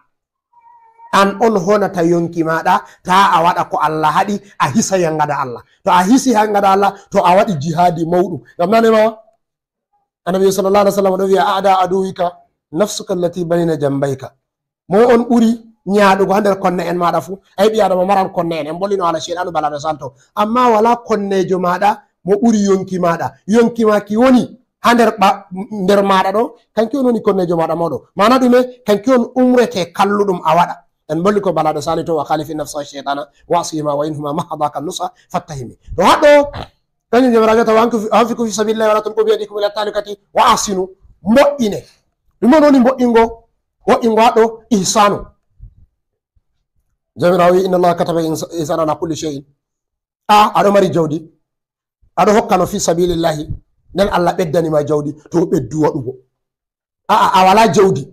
An on honata yonki maaɗa, taa a waɗa ko Allah haɗi, a hisa yangada Allah. To a hisi yangada Allah, to a waɗi jihaadi mawɗum. Ngam nane ma, Annabi sallallahu alaihi wasallam ɗo wi'a, "A'da aduwika nafsuka allati bayna jambayka." Moy on ɓuri ñaaɗugo haa nder konne'en maaɗa fuu? Ay, ɓii Aadama maran konne'en, en mbolino haala Ceyɗaanu bala no salto. Amma wala konneejo maaɗa mo ɓuri yonki maaɗa. Yonki ma ki woni haa nder ɓa-, nder maaɗa ɗo, kanki on woni konneejo maaɗa mawɗo. Maana ɗume? Kanki on umrete kalluɗum a waɗa. En mbolli ko balaɗo sali to, "Wa khalifi nafsa wa shaytana wa asihima wa inhuma mahadaka nusa fattahimi." To haɗo, kanjum Joomiraaɗo wi'ata, "Wa anfiqu fi, anfiqu fi sabilillahi wa la tulqu bi aydikum ila tahlukati wa ahsinu." Mbo'ine. Ɗum on woni mbo'ingo, wo'ingo haɗo ihsanu. Joomiraaɗo wi'i, "Inna Allaha kataba ihsa-, ihsana ala kulli shay'in." A, aɗo mari jawdi, aɗo hokkano fi sabilillahi, nden Allah ɓeddani ma jawdi, to ɓeddu waɗugo. A'a, a wala jawdi,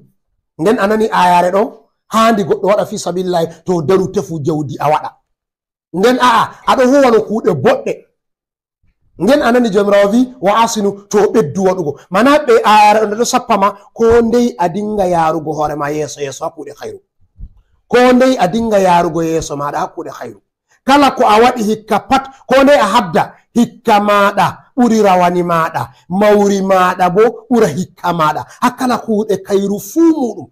nden a nani ayare ɗo, haandi goɗɗo waɗa fi sabilillahi, to daru tefu jawdi a waɗa. Nden a'a, aɗo huwano kuuɗe boɗɗe, nden a nani Joomiraawo wi, "Wa ahsinu," to ɓeddu waɗugo. Mana ɓe ayare ɗo, nde ɗo sappa ma, ko ndey a dinga yarugo hoore ma yeeso yeeso ha kuuɗe khayru. Ko ndey a dinga yarugo yeeso maɗa ha kuuɗe khayru. Kala ko a waɗi hikka pat, ko ndey a habda, hikka maɗa ɓuri rawani maɗa, mawri maɗa bo ɓura hikka maɗa. Ha kala kuuɗe khayru fuu muɗum.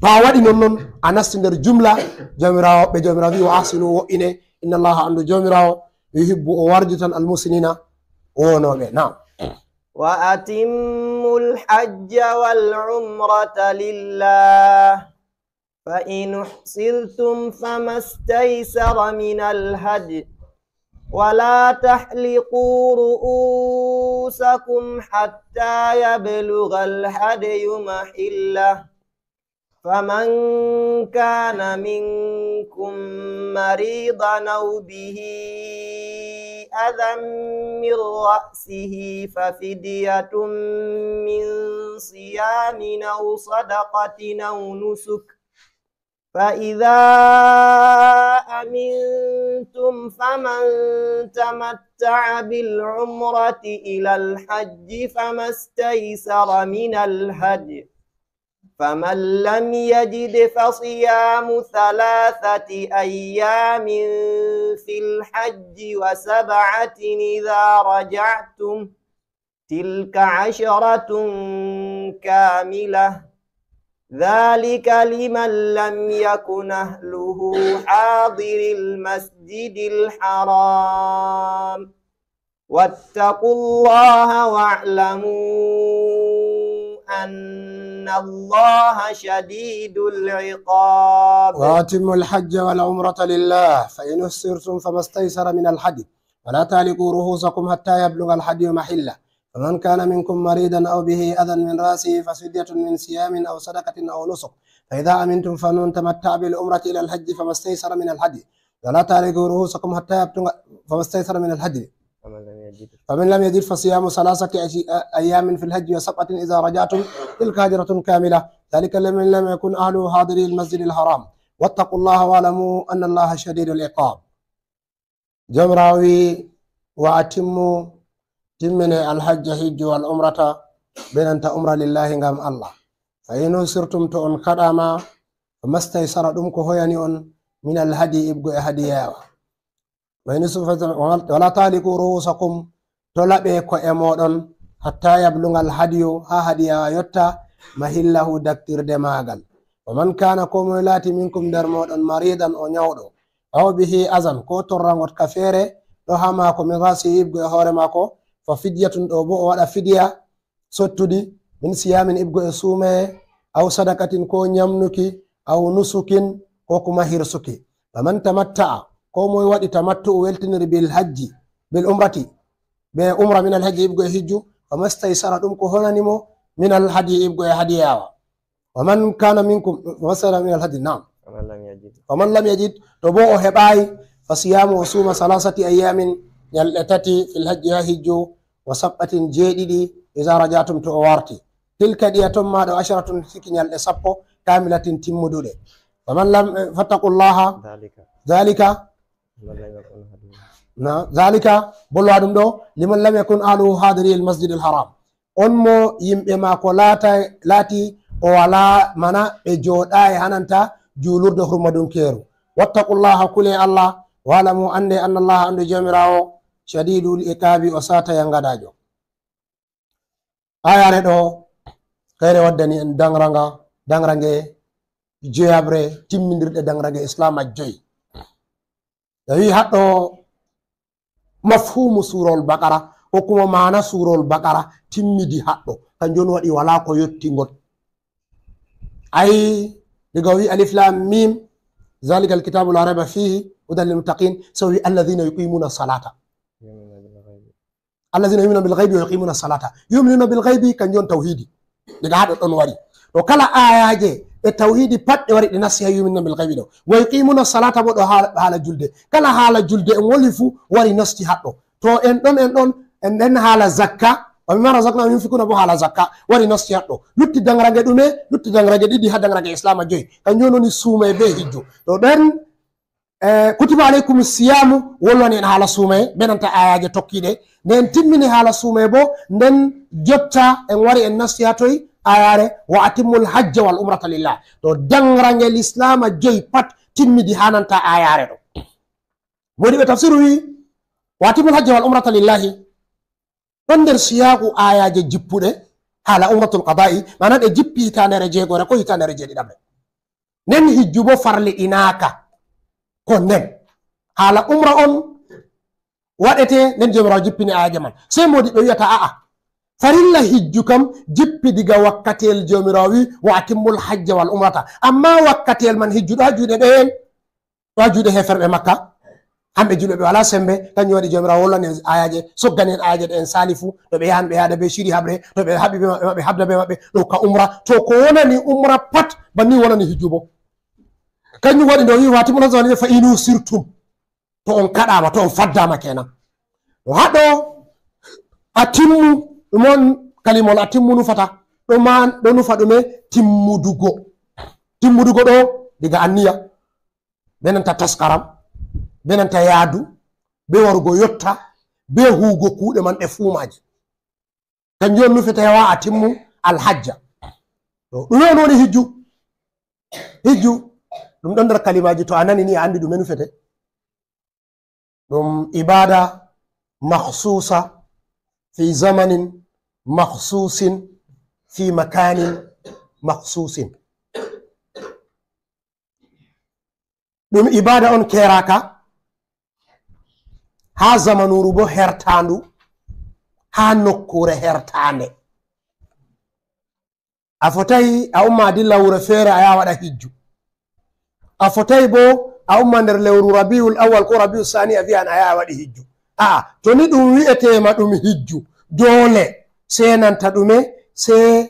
To a waɗi non non, a nasti nder jumla Joomiraawo, ɓe Joomiraawo wi, "Wa ahsinu," wo'ine, "inna Allaha," andu Joomiraawo, "yuhibbu," o warjitan, "al-muhsinina," wonooɓe. Naam. وأتموا الحج والعمرة لله، فإن أحصرتم فما استيسر من الهدي، ولا تحلقوا رؤوسكم حتى يبلغ الهدي محله، فمن كان منكم مريضا أو به أذى من رأسه ففدية من صيام أو صدقة أو نسك، فإذا أمنتم فمن تمتع بالعمرة إلى الحج فما استيسر من الهدي، فمن لم يجد فصيام ثلاثة أيام في الحج وسبعة إذا رجعتم، تلك عشرة كاملة، ذلك لمن لم يكن أهله حاضر المسجد الحرام، واتقوا الله واعلموا أن الله شديد العقاب. وأتموا الحج والعمرة لله، فإن أحصرتم فما استيسر من الهدي، ولا تحلقوا رؤوسكم حتى يبلغ الهدي محله، فمن كان منكم مريضا أو به أذى من رأسه ففدية من صيام أو صدقة أو نسك، فإذا أمنتم فمن تمتع بالعمرة إلى الحج فما استيسر من الهدي، ولا تحلقوا رؤوسكم حتى يبلغ، فما استيسر من الهدي، فمن لم يجد فصيام ثلاثة أشي-، أيام في الحج وسبعة إذا رجعتم، تلك عشرة كاملة، ذلك لمن لم يكن أهله حاضري المسجد الحرام، واتقوا الله واعلموا أن الله شديد العقاب. Joomiraawo wi, "Wa atimmu," timmine, "al-hajja," hijju, "wal umrata," be nanta umra, "lillahi," ngam Allah. "Fa in uhsirtum," to on kaɗama, Fa mastaysara, ɗum ko hoyani on, min alhadi, iɓgo e hadiyawa. Wa in usifat, wala taliku ru'usakum, to laɓe ko'e moɗon, hatta yabluga alhadiyu, ha hadiya yotta, mahillahu, daktirde magal. Wa man kana, ko moy laati, minkum, nder moɗon, maridan, o nyawɗo, aw bihi azan, ko torrangot ka feere ɗo ha mako, min rasi, iɓgo e hoore mako, fa fidyatun, ɗo bo o waɗa fidiya sottudi, min siyamin, iɓgo e suumaye, aw sadakatin, ko nyamnuki, aw nusukin, ko kuma hirsuki. Faman tamatta'a, ko moy waɗi tamattu'u, weltiniri, bil hajji, bil umrati, be umra, min alhajji, iɓgo e hijju, fa mastaysara, ɗum ko honani mo, min alhadi, iɓgo e hadiyawa. Wa man kana minkum, wa mastaysara min alhadi, na'am. Wa man lam yajid. Wa man lam yajid, to bo o heɓayi, fa siyamu, o suuma, salasati ayyamin, nyalɗe tati, fil hajji, ha hijju, wa sab'atin, jeeɗiɗi, iza rajatum, to o warti. Tilka, ɗiya ton ma ɗo, asharatun, siki nyalɗe sappo, kamilatin, timmuduɗe. Faman lam, eh, fattaqullaha. Dhalika. Dhalika. Liman lam yakun ahluhu. Na, dhalika, bolwa ɗum ɗo, liman lam yakun ahluhu hadiri al masjid al haram. On mo yimɓe maako laata-, laati o walaa, mana ɓe jooɗaay hananta juulurde hurmadunkeeru. Wattaqullaha, kule Allah, wa'lamu, annde, annallaha, anndu Joomiraawo, shadidul iqaabi, o saata yangadaajo. Ayaare ɗo, kayre waddani en dangranga, dangrange joyaɓre timmindirɗe dangrange Islaam a joyi. Ɓe wi'i haɗɗo mafhumu suurawol Baqara, ko kuma maana suurawol Baqara timmidi haɗɗo. Kanjum on waɗi walaa ko yotti ngol. Ay, diga o wi'i alif lam mim, zalikal kitabu la rayba fihi, hudan lil muttaqin, so wi'i alladhina yuqimuna salata. Alladhina yu'minuna bil ghaibi wa yuqimuna salata. Yu'minuna bil ghaibi, kanjum on tawhidi. Diga haɗo ɗon wari. To kala ayaje e tawhidi pat ɗe wari ɗe nasti ha yu'minuna bil ghaibi ɗo. Wa yuqimuna salata bo ɗo haala, haala julde. Kala haala julde en woli fu wari nasti haɗɗo. To en ɗon, en ɗon, en ɗon haala zakka. Wa mimma razaqnahum yunfiquna bo haala zakka wari nasti haɗɗo. Lutti dangrage ɗume? Lutti dangrage ɗiɗi ha dangrage Islaam a joyi. Kanjum woni suume be hijju. To ɗen Eh, kutiba alaykum siyamu, wolwani en haala suumaye, be nanta ayaje tokkiɗe. Nde en timmini haala suumaye bo, nden jotta en wari en nasti ha toy ayare, wa atimmul hajja wal umrata lillah. To dangrage lislaama joyi pat timmidi ha nanta ayare ɗo. Woni ɓe tafsiru wi, wa atimmul hajja wal umrata lillahi. Ɗon nder siyaaku aayaaje jippuɗe haala umratul qadaa'i, maana ɗe jippi hitaandere jeegoore ko hitaandere jeeɗiɗaɓre. Nden hijju bo farliɗinaaka ko nden. Haala umra on waɗete, nden Joomiraawo jippini aayaaje man. Sey moodiɓɓe wi'ata, a'a, farilla hijju kam jippi diga wakkatiyel Joomiraawo wi'i, "Wa atimmul hajja wal umrata." Amma wakkatiyel man hijju ɗo ha juuɗe ɓeyen. Ɗo ha juuɗe heeferɓe Makka, hamɓe julɓe ɓe walaa sembe, kanjum waɗi Joomiraawo wolwani en aayaaje, soggani en aayaaje ɗe en saali fuu, to ɓe yahan ɓe yahda bee ciri haɓre, to ɓe haɓi bee maɓɓe, maɓɓe habda bee maɓɓe, ɗo ka umra. To ko wonani umra pat, banni wonani hijju bo. Kanjum waɗi nde o wi'i, "Wa atimmul hajja wal umrata fa in uhsirtum." To on kaɗaama, to on faddaama kenan. To haɗo atimmu, ɗum on kalimol atimmu nufata, ɗo man, ɗo nufa ɗume? Timmudugo. Timmudugo ɗo diga anniya. Be nanta taskaram, be nanta yaadu, be warugo yotta, be huugo kuuɗe man ɗe fuu maaje. Kanjum on nufete wa atimmu alhajja. To, ɗume on woni hijju? Hijju, ɗum ɗon nder kalimaaji, to a nani ni a andi ɗume nufete. Ɗum ibaada makhsusa fi zamanin makhsusin fi makanin makhsusin. Ɗum ibaada on keeraaka haa zamanuuru bo hertaandu, haa nokkuure hertaande. A fotai a umma a dilla wuro feere a yaha waɗa hijju. A fotai bo a umma nder lewru Rabiul Awwal ko Rabiul Sani a vi'a an a yaha waɗi hijju. A'a, to ni ɗum wi'eteema ɗum hijju, doole sey nanta ɗume? Sey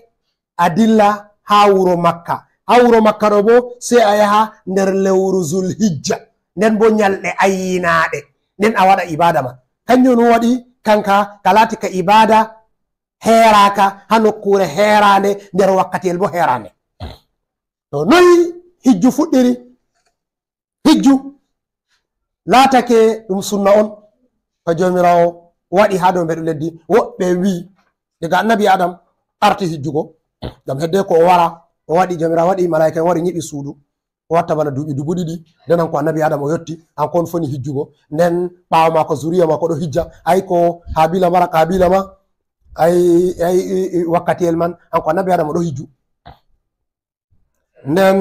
a dilla haa wuro Makka. Haa wuro Makka ɗo bo, sey a yaha nder lewru Zulhijja. Nden bo nyalɗe ayyinaaɗe. Nden a waɗa ibaada ma. Kanjum on waɗi kanka ka laati ka ibaada heeraaka haa nokkuure heeraande, nder wakkatiyel bo heeraande. To noy hijju fuɗɗiri? Hijju laatake ɗum sunna on ka Joomiraawo waɗi haa dow mbeɗu leddi. Woɓɓe wi'i, daga annabi Adam arti hijjugo, ngam hedde ko o wara, o waɗi, Joomiraawo waɗi malaa'ika en wari nyiɓi suudu. Ko watta bana duuɓi dubu ɗiɗi, nden an ko annabi Adama o yotti, an ko on foni hijjugo. Nden ɓaawo maako, zuriya maako ɗo hijja. Ay ko Haabila mara Qaabiila ma, ay, ay, i, i, wakkatiyel man, an ko annabi Adama ɗo hijju. Nden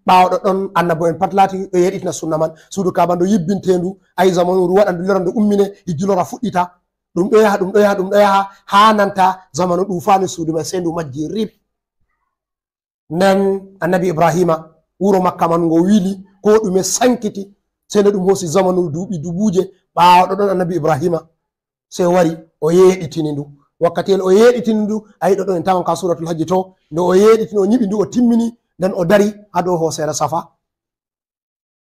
ɓaawo ɗoɗɗon, annabo en pat laati ɗo yeeɗitina sunna man. Suudu Kaaba ndu yibbinteendu, ay zamanu ndu waɗa ndu lora ndu ummine, hijju lora fuɗɗita. Ɗum ɗo yaha, ɗum ɗo yaha, ɗum ɗo yaha, haa nanta zamanu ɗuufaani suudu man, sey ndu majji rip. Nden annabi Ibrahima, wuro Makka man ngo wili, ko ɗume sankiti, sey nde ɗum hoosi zamanu duuɓi dubuuje, ɓaawo ɗoɗɗon annabi Ibrahima sey wari o yeeɗitini ndu. Wakkatiyel o yeeɗitini ndu, ayi ɗoɗɗon en tawan ka Suuratul Hajji to, nde o yeeɗitini, o nyiɓi ndu, o timmini, nden o dari haa dow hooseere Safa.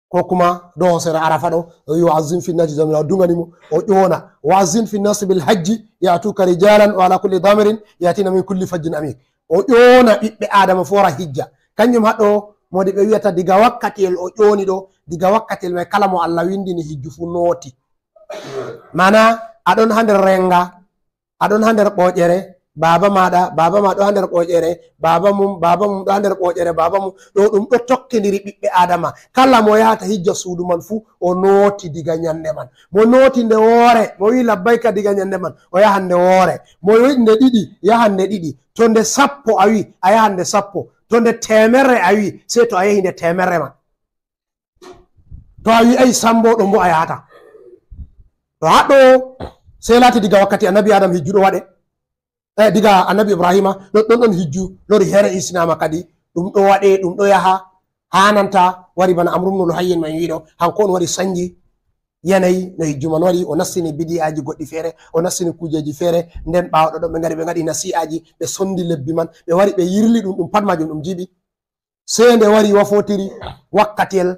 Ko kuma dow hooseere Arafa ɗo, o wi, "Wa azzim fi nnasi," Jawmiraawo duŋani mo, o ƴoona, "Wa azzim fi nnasi bil hajji ya'tuuka rijaalan wa alaa kulli daamirin ya'tiina min kulli fajjin amiik." O ƴoona ɓiɓɓe Aadama fuu wara hijja. Kanjum haɗo moodiɓɓe wi'ata diga wakkatiyel o ƴooni ɗo, diga wakkatiyel may kala mo Allah winndini hijju fuu nooti. Maana, a ɗon haa nder renga, a ɗon haa nder ɓooƴere, baaba maaɗa, baaba ma ɗo haa nder ɓooƴere, baaba mum, baaba mum ɗo haa nder ɓooƴere, baaba mum. Ɗo ɗum ɗo tokkindiri ɓiɓɓe Aadama. Kala mo yahata hijja suudu man fuu, o nooti diga nyannde man. Mo nooti nde woore, mo wi'i labbayka diga nyannde man, o yahan nde woore. Mo wi'i nde ɗiɗi, yahan nde ɗiɗi. To nde sappo a wi'i, a yahan nde sappo. To nde teemerre a wi'i, sey to a yehi nde teemerre man. To a wi'ay sambo ɗo mbo a yahata. To haɗo sey laati diga wakkati annabi Adam hijju ɗo waɗe. Eh, diga annabi Ibrahima, ɗon, ɗon, ɗon hijju lori here isinaama kadi. Ɗum ɗo waɗe, ɗum ɗo yaha. Haa nanta wari bana Amru ibn Luhayyin man wi'ɗo, hanko on wari sanji yanayi no hijju man wari, o nastini bidi'aaji goɗɗi feere, o nastini kuujeeji feere. Nden ɓaawo ɗoɗɗon ɓe ngari, ɓe ngaɗi nasi'aaji, ɓe sondi lebbi man, ɓe wari ɓe yirli ɗum, ɗum pat maajum ɗum jiiɓi. Sey nde wari wafotiri wakkatiyel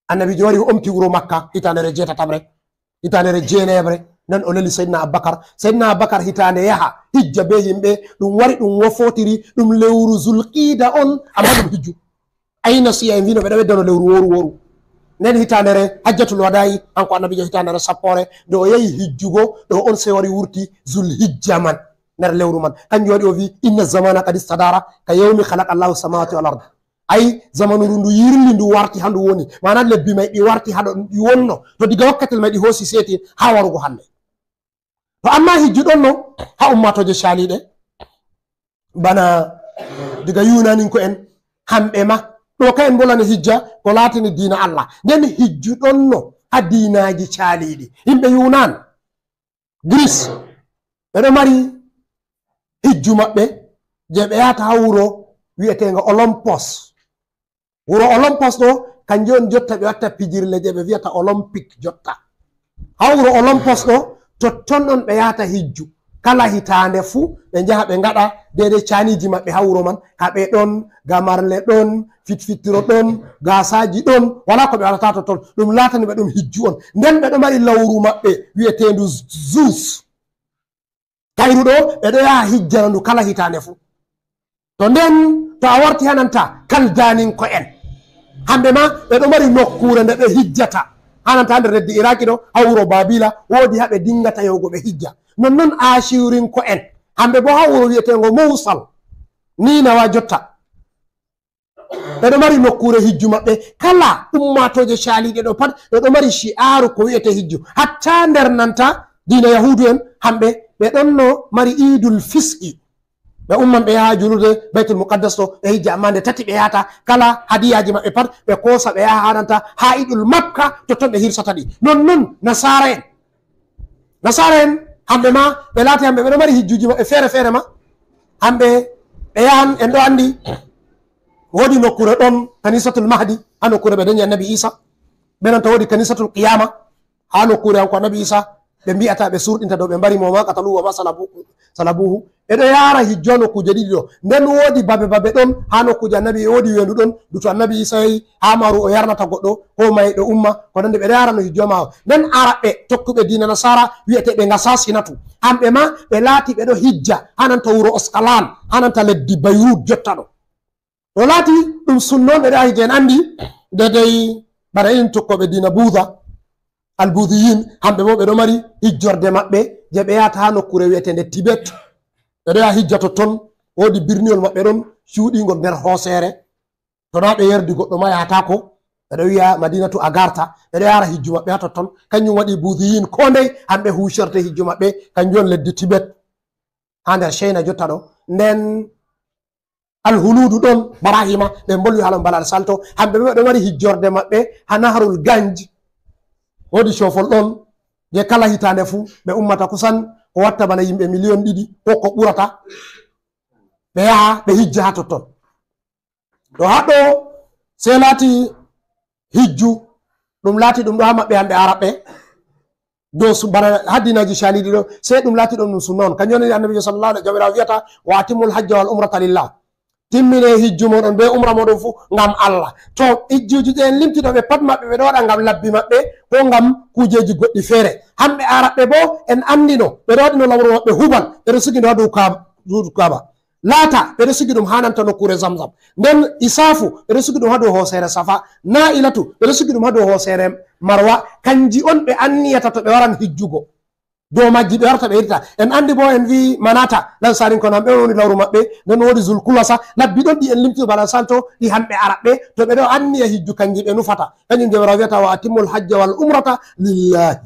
annabiijo wari o omti wuro Makka, hitaandere jeetataɓre, hitaandere jeenayaɓre, nden o leli Seydina Abubakar. Seydina Abubakar hitaande yaha hijja bee yimɓe, ɗum wari ɗum wafotiri, ɗum lewru Zulqiida on, amma ɗum hijju. Ayna siya en wino ɓe ɗo ɓeddano lewru wooru wooru. Nden hitaandere Hajjatul Wadaa'i, kanko annabiijo hitaandere sappoore, nde o yehi hijjugo, ɗo on sey wari wurti Zulhijja man, nder lewru man. Kanjum waɗi o wi, "Inna zamana qad istadara ka yawmi khalaqa Allahu samawati wal ard." Ay, zamanu ndu ndu yirli, ndu warti haa ndu woni. Maana lebbi may ɗi warti haa ɗo ɗi wonno. To diga wakkatil may ɗi hoosi seeti haa warugo hannde. To amma hijju ɗonno haa ummaatooje caaliiɗe, bana diga Yunaninko'en, hamɓe ma, ɗo ka'en mbolane hijja ko laatini diina Allah. Nden hijju ɗonno haa diinaaji caaliiɗi. Yimɓe Yunan, Greece, ɓe ɗo mari hijju maɓɓe je ɓe yahata haa wuro wi'eteengo Olympus. Wuro Olympus ɗo, kanjum on jotta ɓe watta pijirle je ɓe vi'ata Olympic jotta. Haa wuro Olympus ɗo, totton on ɓe yahata hijju. Kala hitaande fuu, ɓe njaha ɓe ngaɗa deydey caaniiji maɓɓe haa wuro man. Kaɓe ɗon, gamarle ɗon, fitfittiro ɗon, gaasaaji ɗon, walaa ko ɓe waɗata totton. Ɗum laatani ɓe ɗum hijju on. Nden ɓe ɗo mari lawru maɓɓe wi'eteendu Zeus. Kayru ɗo, ɓe ɗo yaha hijjana ndu kala hitaande fuu. To nden, to a warti haa nanta Kaldaninko'en, hamɓe ma, ɓe ɗo mari nokkuure nde ɓe hijjata. Haa nanta nder leddi Iraaki ɗo, haa wuro Baabila, woodi haa ɓe dingata yahugo ɓe hijja. Nonnon Aasiirinko'en, hamɓe boo haa wuro wi'eteengo Mowsal, Ninawa jotta. Ɓe ɗo mari nokkuure hijju maɓɓe. Kala ummaatooje caaliiɗe ɗo pat, ɓe ɗo mari shi'aaru ko wi'etee hijju. Hatta nder nanta diina Yahuudu'en, hamɓe, ɓe ɗonno mari Iidul Fisqi. Ɓe umman ɓe yaha juulirde Baytul Muqaddas ɗo, ɓe hijja, ammaa nde tati ɓe yahata. Kala hadiyaaji maɓɓe pat, ɓe koosa, ɓe yaha haa nanta Haa'idul Makka, totton ɓe hirsata ɗi. Nonnon Nasaara'en. Nasaara'en, hamɓe ma, ɓe laati hamɓe, ɓe ɗo mari hijjuuji maɓɓe feere feere ma. Hamɓe, ɓe yahan, en ɗo anndi, woodi nokkuure ɗon, Kanisatul Mahdi, haa nokkuure ɓe danyi Annabi Iisa. Ɓe nanta woodi Kanisatul Qiyaama, haa nokkuure hanko Annabi Iisa, ɓe mbi'ata, ɓe surɗinta dow ɓe mbari mo, ma qataluhu wa ma salabu-, salabuhu. Ɓe ɗo yaara hijju haa nokkuuje ɗiɗi ɗo. Nden woodi babe babe ɗon, haa nokkuuje Annabi, woodi weendu ɗon, ndu to Annabi Iisa yahi, haa maaru o yarnata goɗɗo, ko may ɗo umma, ko nanndi, ɓe ɗo yaarano hijju haa maaru. Nden Araɓɓe tokkuɓe diina Nasaara, wi'eteeɓe Ngasasinatu. Hamɓe ma, ɓe laati ɓe ɗo hijja, haa nanta wuro Oskalaan, haa nanta leddi Bayrut jotta ɗo. Ɗo laati ɗum sunna on, ɓe ɗo yaha hijja, en anndi, deydey bana irin tokkooɓe diina Buudha, Albuudhiyin, hamɓe boo ɓe ɗo mari hijjorde maɓɓe, je ɓe yahata haa nokkuure wi'eteende Tibet. Ɓe ɗo yaha hijja totton, woodi birniwol maɓɓe ɗon, cuuɗiingol nder hooseere. To na ɓe yerdi goɗɗo ma yahataako, ɓe ɗo wiya Madinatu Agartha, ɓe ɗo yaara hijju maɓɓe haa totton. Kanjum waɗi Buudiyin koo ndey, hamɓe huucirte hijju maɓɓe, kanjum on leddi Tibet haa nder China jotta ɗo. Nden Alhuluudu ɗon, Barahima, ɓe mbolwi haala Bala Salto, hamɓe ɓe ɗo mari hijjorde maɓɓe haa Nahrul Ganj. Woodi coofol ɗon, je kala hitaande fuu, ɓe ummata kusan ko watta bana yimɓe miliyon ɗiɗi, ko ko ɓurata. Ɓe yaha, ɓe hijja haa totton. To haa ɗo, sey laati hijju, ɗum laati ɗum ɗo haa maɓɓe hamɓe Arabɓe. Dow su-, bana haa diinaaji caliiɗi ɗo, sey ɗum laati ɗum, ɗum sunna on. Kanjum woni Annabiijo sallallahu alaihi, Jawmiraawo wi'ata, "Wa atimmul hajja wal umrata lillah." Timmine hijju mooɗon bee umra mooɗon fuu ngam Allah. To hijjuuji ɗi en limti ɗo ɓe pat maɓɓe, ɓe ɗo waɗa ngam labbi maɓɓe, ko ngam kuujeeji goɗɗi feere. Hamɓe Arabɓe boo, en anndino, ɓe ɗo waɗino lawru maɓɓe Hubal, ɓe ɗo sigi ndu haa dow Kaaba, suudu Kaaba. Laata, ɓe ɗo sigi ɗum haa nanta nokkuure Zamzam. Nden Isaafu, ɓe ɗo sigi ɗum haa dow hooseere Safa. Naa'ilatu, ɓe ɗo sigi ɗum haa dow hooseere Marwa. Kanji on ɓe anniyata to ɓe waran hijjugo. Dow majji ɓe warata ɓe irta. En anndi boo, en vi'i Manata, Lansarinko'en, ɓe woni lawru maɓɓe. Nden woodi Zulkulasa, labbi ɗon ɗi en limti bana Salto, ɗi hamɓe Arabɓe. To ɓe ɗo anniya hijju, kanji ɓe nufata. Kanjum Jawmiraawo wi'ata, "Wa atimmul hajja wal umrata lillahi."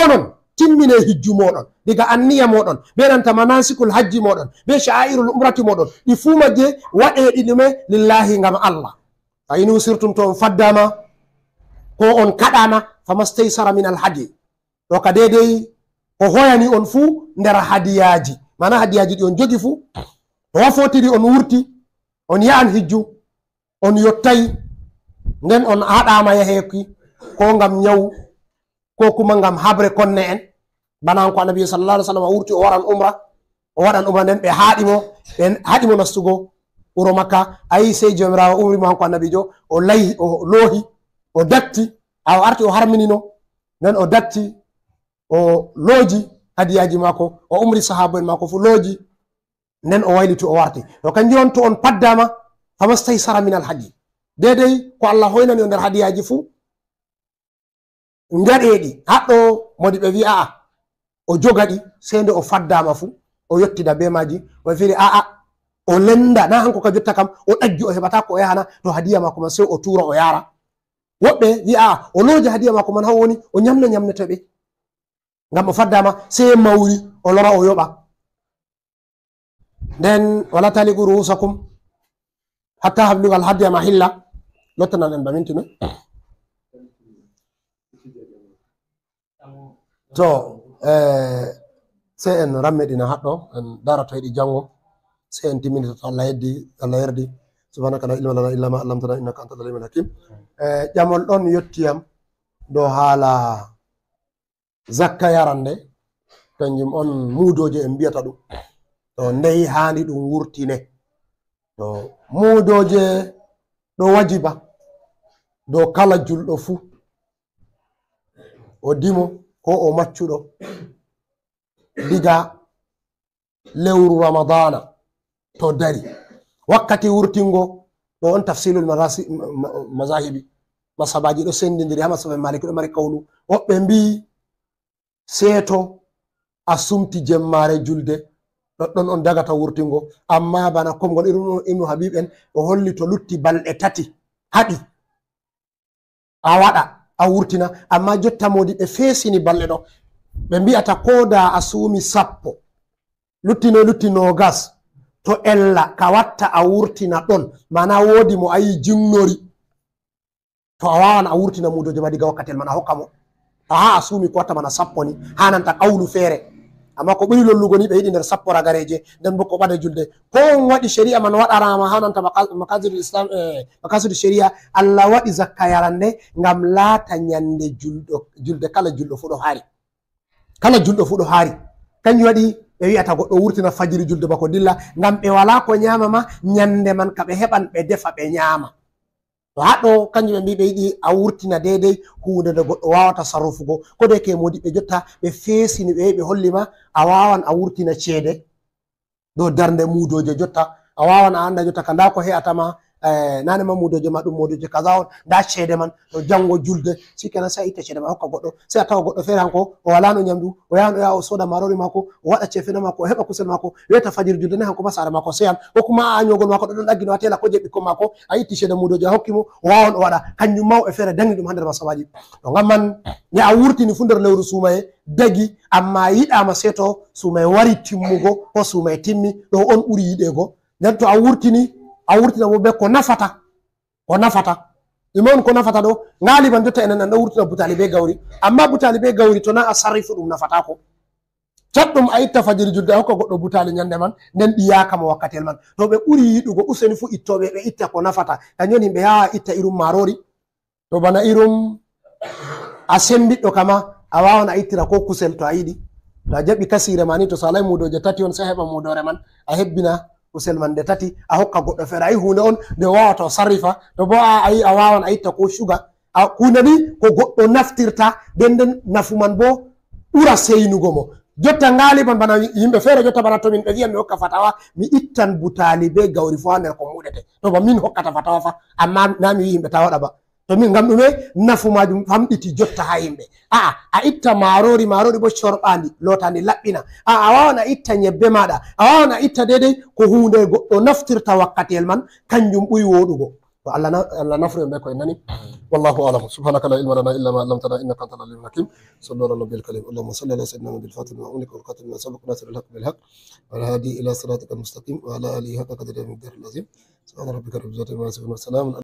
Onon, timmine hijju mooɗon, diga anniya mooɗon, be nanta manasikul hajji mooɗon, be sha'airul umrati mooɗon, ɗi fuu majje waɗe ɗi ɗume? Lillahi, ngam Allah. Fa in usirtum, to on faddaama, ko on kaɗaama, famastaysara min al hadi. Ɗo ka deydey ko hoyani on fuu nder hadiyaaji, maana hadiyaaji ɗi on jogi fuu, to wa fotiri on wurti, on ya'an hijju, on yottay, nden on haɗaama yaheeki, ko ngam nyawu, ko kuma ngam haɓre konne'en, bana hanko Annabi sallallahu alaihi wasallam o wurti o waran umra, o waɗan umra, nden ɓe haɗi mo, ɓe haɗi mo nastugo wuro Makka. Ayi, sey Jawmiraawo umri mo hanko Annabiijo, o layi, o loohi, o datti, haa o arti o harminino, nden o datti, o looji hadiyaaji maako, o umri sahaabo'en maako fuu looji, nden o wayliti o warti. To kanjum on, to on paddaama, famastaysara min al hadi. Deydey ko Allah hoynani on nder hadiyaaji fuu, ngaɗee ɗi. Haɗɗo modi ɓe vi'a, a'a, o joga ɗi, sey nde o faddaama fuu, o yottina bee maaji, o firi, a'a, o lenda, na hanko ka jotta kam, o ɗaggi, o heɓata ko o yahana, to hadiya maako man, sey o tuura, o yaara. Woɓɓe vi'a, a'a, o looja hadiya maako man haa woni, o nyamna nyamneteeɓe. Ngam o faddaama, sey mawri, o lora, o yoɓa. Nden, "Wala taliqu ru'usakum hatta tablugal hadiya mahilla." Lottanan en ba minti noy? To, eh, sey en rammeɗina haɗɗo, en dara to heɗi janngo, sey en timminita to Allah yeddi, Allah yerdi. Subhanaka la ilma lana illa ma allamtana innaka antal alimul hakim. Eh, ƴamol ɗon yotti yam dow haala zakka yarande, kanjum on muudooje en mbiyata ɗum. To ndey haandi ɗum wurtine. To muudooje ɗo wajiba dow kala julɗo fuu, o dimo ko o maccuɗo, diga lewru Ramadana to dari. Wakkati wurtingo, ɗo on tafsilul marasi-, ma-, ma-, mazahibi, masabaaji ɗo sendindiri, haa masaba Maliki ɗo mari kawlu. Woɓɓe mbi'i, seeto a sumti jemmaare julde, ɗoɗɗon on dagata wurtingo. Amma bana komgol irin ɗum Ibnu Habib en, o holli to lutti balɗe tati haɗi, a waɗa, a wurtina. Amma jotta moodi ɓe feesini balɗe ɗo. Ɓe mbi'ata ko da a suumi sappo, lutti noy, lutti noogas, to ella ka watta a wurtina ɗon. Maana woodi mo a yi jingnori. To a waawan a wurtina muudooje ma diga wakkatiyel man a hokka mo. To haa a suumi ko watta bana sappo ni, haa nanta qawlu feere. Amma ko ɓuri lollugo ni ɓe yiɗi nder sappo ragareeje, nden bo ko ɓada julde. Ko on waɗi shari'a man waɗanaama haa nanta maka-, makasidul Islam, eh, makasidul shari'a, Allah waɗi zakka yarande ngam laata nyande julɗo, julde kala julɗo fuu ɗo haari. Kala julɗo fuu ɗo haari. Kanjum waɗi ɓe wi'ata goɗɗo wurtina fajiri julde bako dilla, ngam ɓe walaa ko nyaama ma nyande man ka ɓe heɓan ɓe defa ɓe nyaama. To haa ɗo, kanjum ɓe mbi'i ɓe yiɗi a wurtina deydey huunde nde goɗɗo waawata sarrufugo. Ko de ke moodi ɓe jotta ɓe feesini ɓe, ɓe holli ma a waawan a wurtina ceede dow darnde muudooje jotta. A waawan a annda jotta ka ndaa ko he'ata ma eh, nane ma mudoje ma ɗum mudoje kaza on, nda ceede man, to janngo julde, si kenan sai a itta ceede ma a hokka goɗɗo, sai a tawa goɗɗo feere hanko, o wala no nyamdu, o yahan o yaha o soda marori mako, o waɗa cefene mako, o heɓa kusel mako, weta fajiri julde ne hanko ma saare mako seyan, ko kuma a nyogol mako ɗo ɗon ɗaggino a tela ko je ɓikkon mako, a itti ceede mudoje a hokki mo, o wawan o waɗa, kanjum ma woɓɓe feere dangi ɗum ha nder masabaji. To ngam man, ne a wurtini fu nder lewru suumaye, dagi, amma yiɗama seto suumaye wari timmugo, ko suumaye timmi, ɗo on ɓuri yiɗego. Nden to a wurtini, a wurtina mo be ko nafata, ko nafata. Ɗume on ko nafata ɗo? Ngaliban jotta enen an ɗo wurtina butali be gauri. Amma butali be gauri to na a sarrifu ɗum nafatako. Caɗɗum a itta fajiri julde a hokka goɗɗo butali nyande man, nden ɗi yaka mo wakkatiyel man. To ɓe ɓuri yiɗugo useni fu ittoɓe ɓe itta ko nafata. Kanjum woni himɓe yaha itta irum marori. To bana irum a sembiɗɗo kama, a wawan a ittira ko kusel to a yiɗi. To a jaɓi kasire ma ni, to salai mudoje tati on, sai a heɓa mudore man, a hebbina kusel man nde tati, a hokka goɗɗo feere. Ayi hunde on nde o wawata o sarrifa. To bo a, ayi a wawan a itta ko shuga. A, hunde ni ko goɗɗo naftirta, nden nden nafu man bo ɓura seynugo mo. Jotta ngaliban bana yimɓe feere jotta bana to min ɓe wi'an mi hokka fatawa, mi ittan butali be gauri fu ha nder ko muɗete. To ba min hokkata fatawa fa, amma na mi wi'i yimɓe ta waɗa ba. To min ngam ɗume nafu majum famɗiti jotta ha yimɓe. A'a, a itta marori, marori bo corɓandi, lotandi laɓɓina. A'a, a wawan a itta nyebbe maɗa, a wawan a itta dedei ko hunde goɗɗo naftirta wakkatiyel man, kanjum ɓuri woɗugo. To Allah na-, Allah nafru en be ko en nani. Wallahu a'lam. سبحانك لا علم لنا إلا ما علمتنا إنك أنت العليم الحكيم. صلوا على النبي الكريم. اللهم صل على سيدنا محمد الفاتح لما أغلق والخاتم لما سبق ناصر الحق بالحق والهادي إلى صراطك المستقيم وعلى آله حق قدره ومقداره العظيم. سبحان ربك رب العزة عما يصفون وسلام على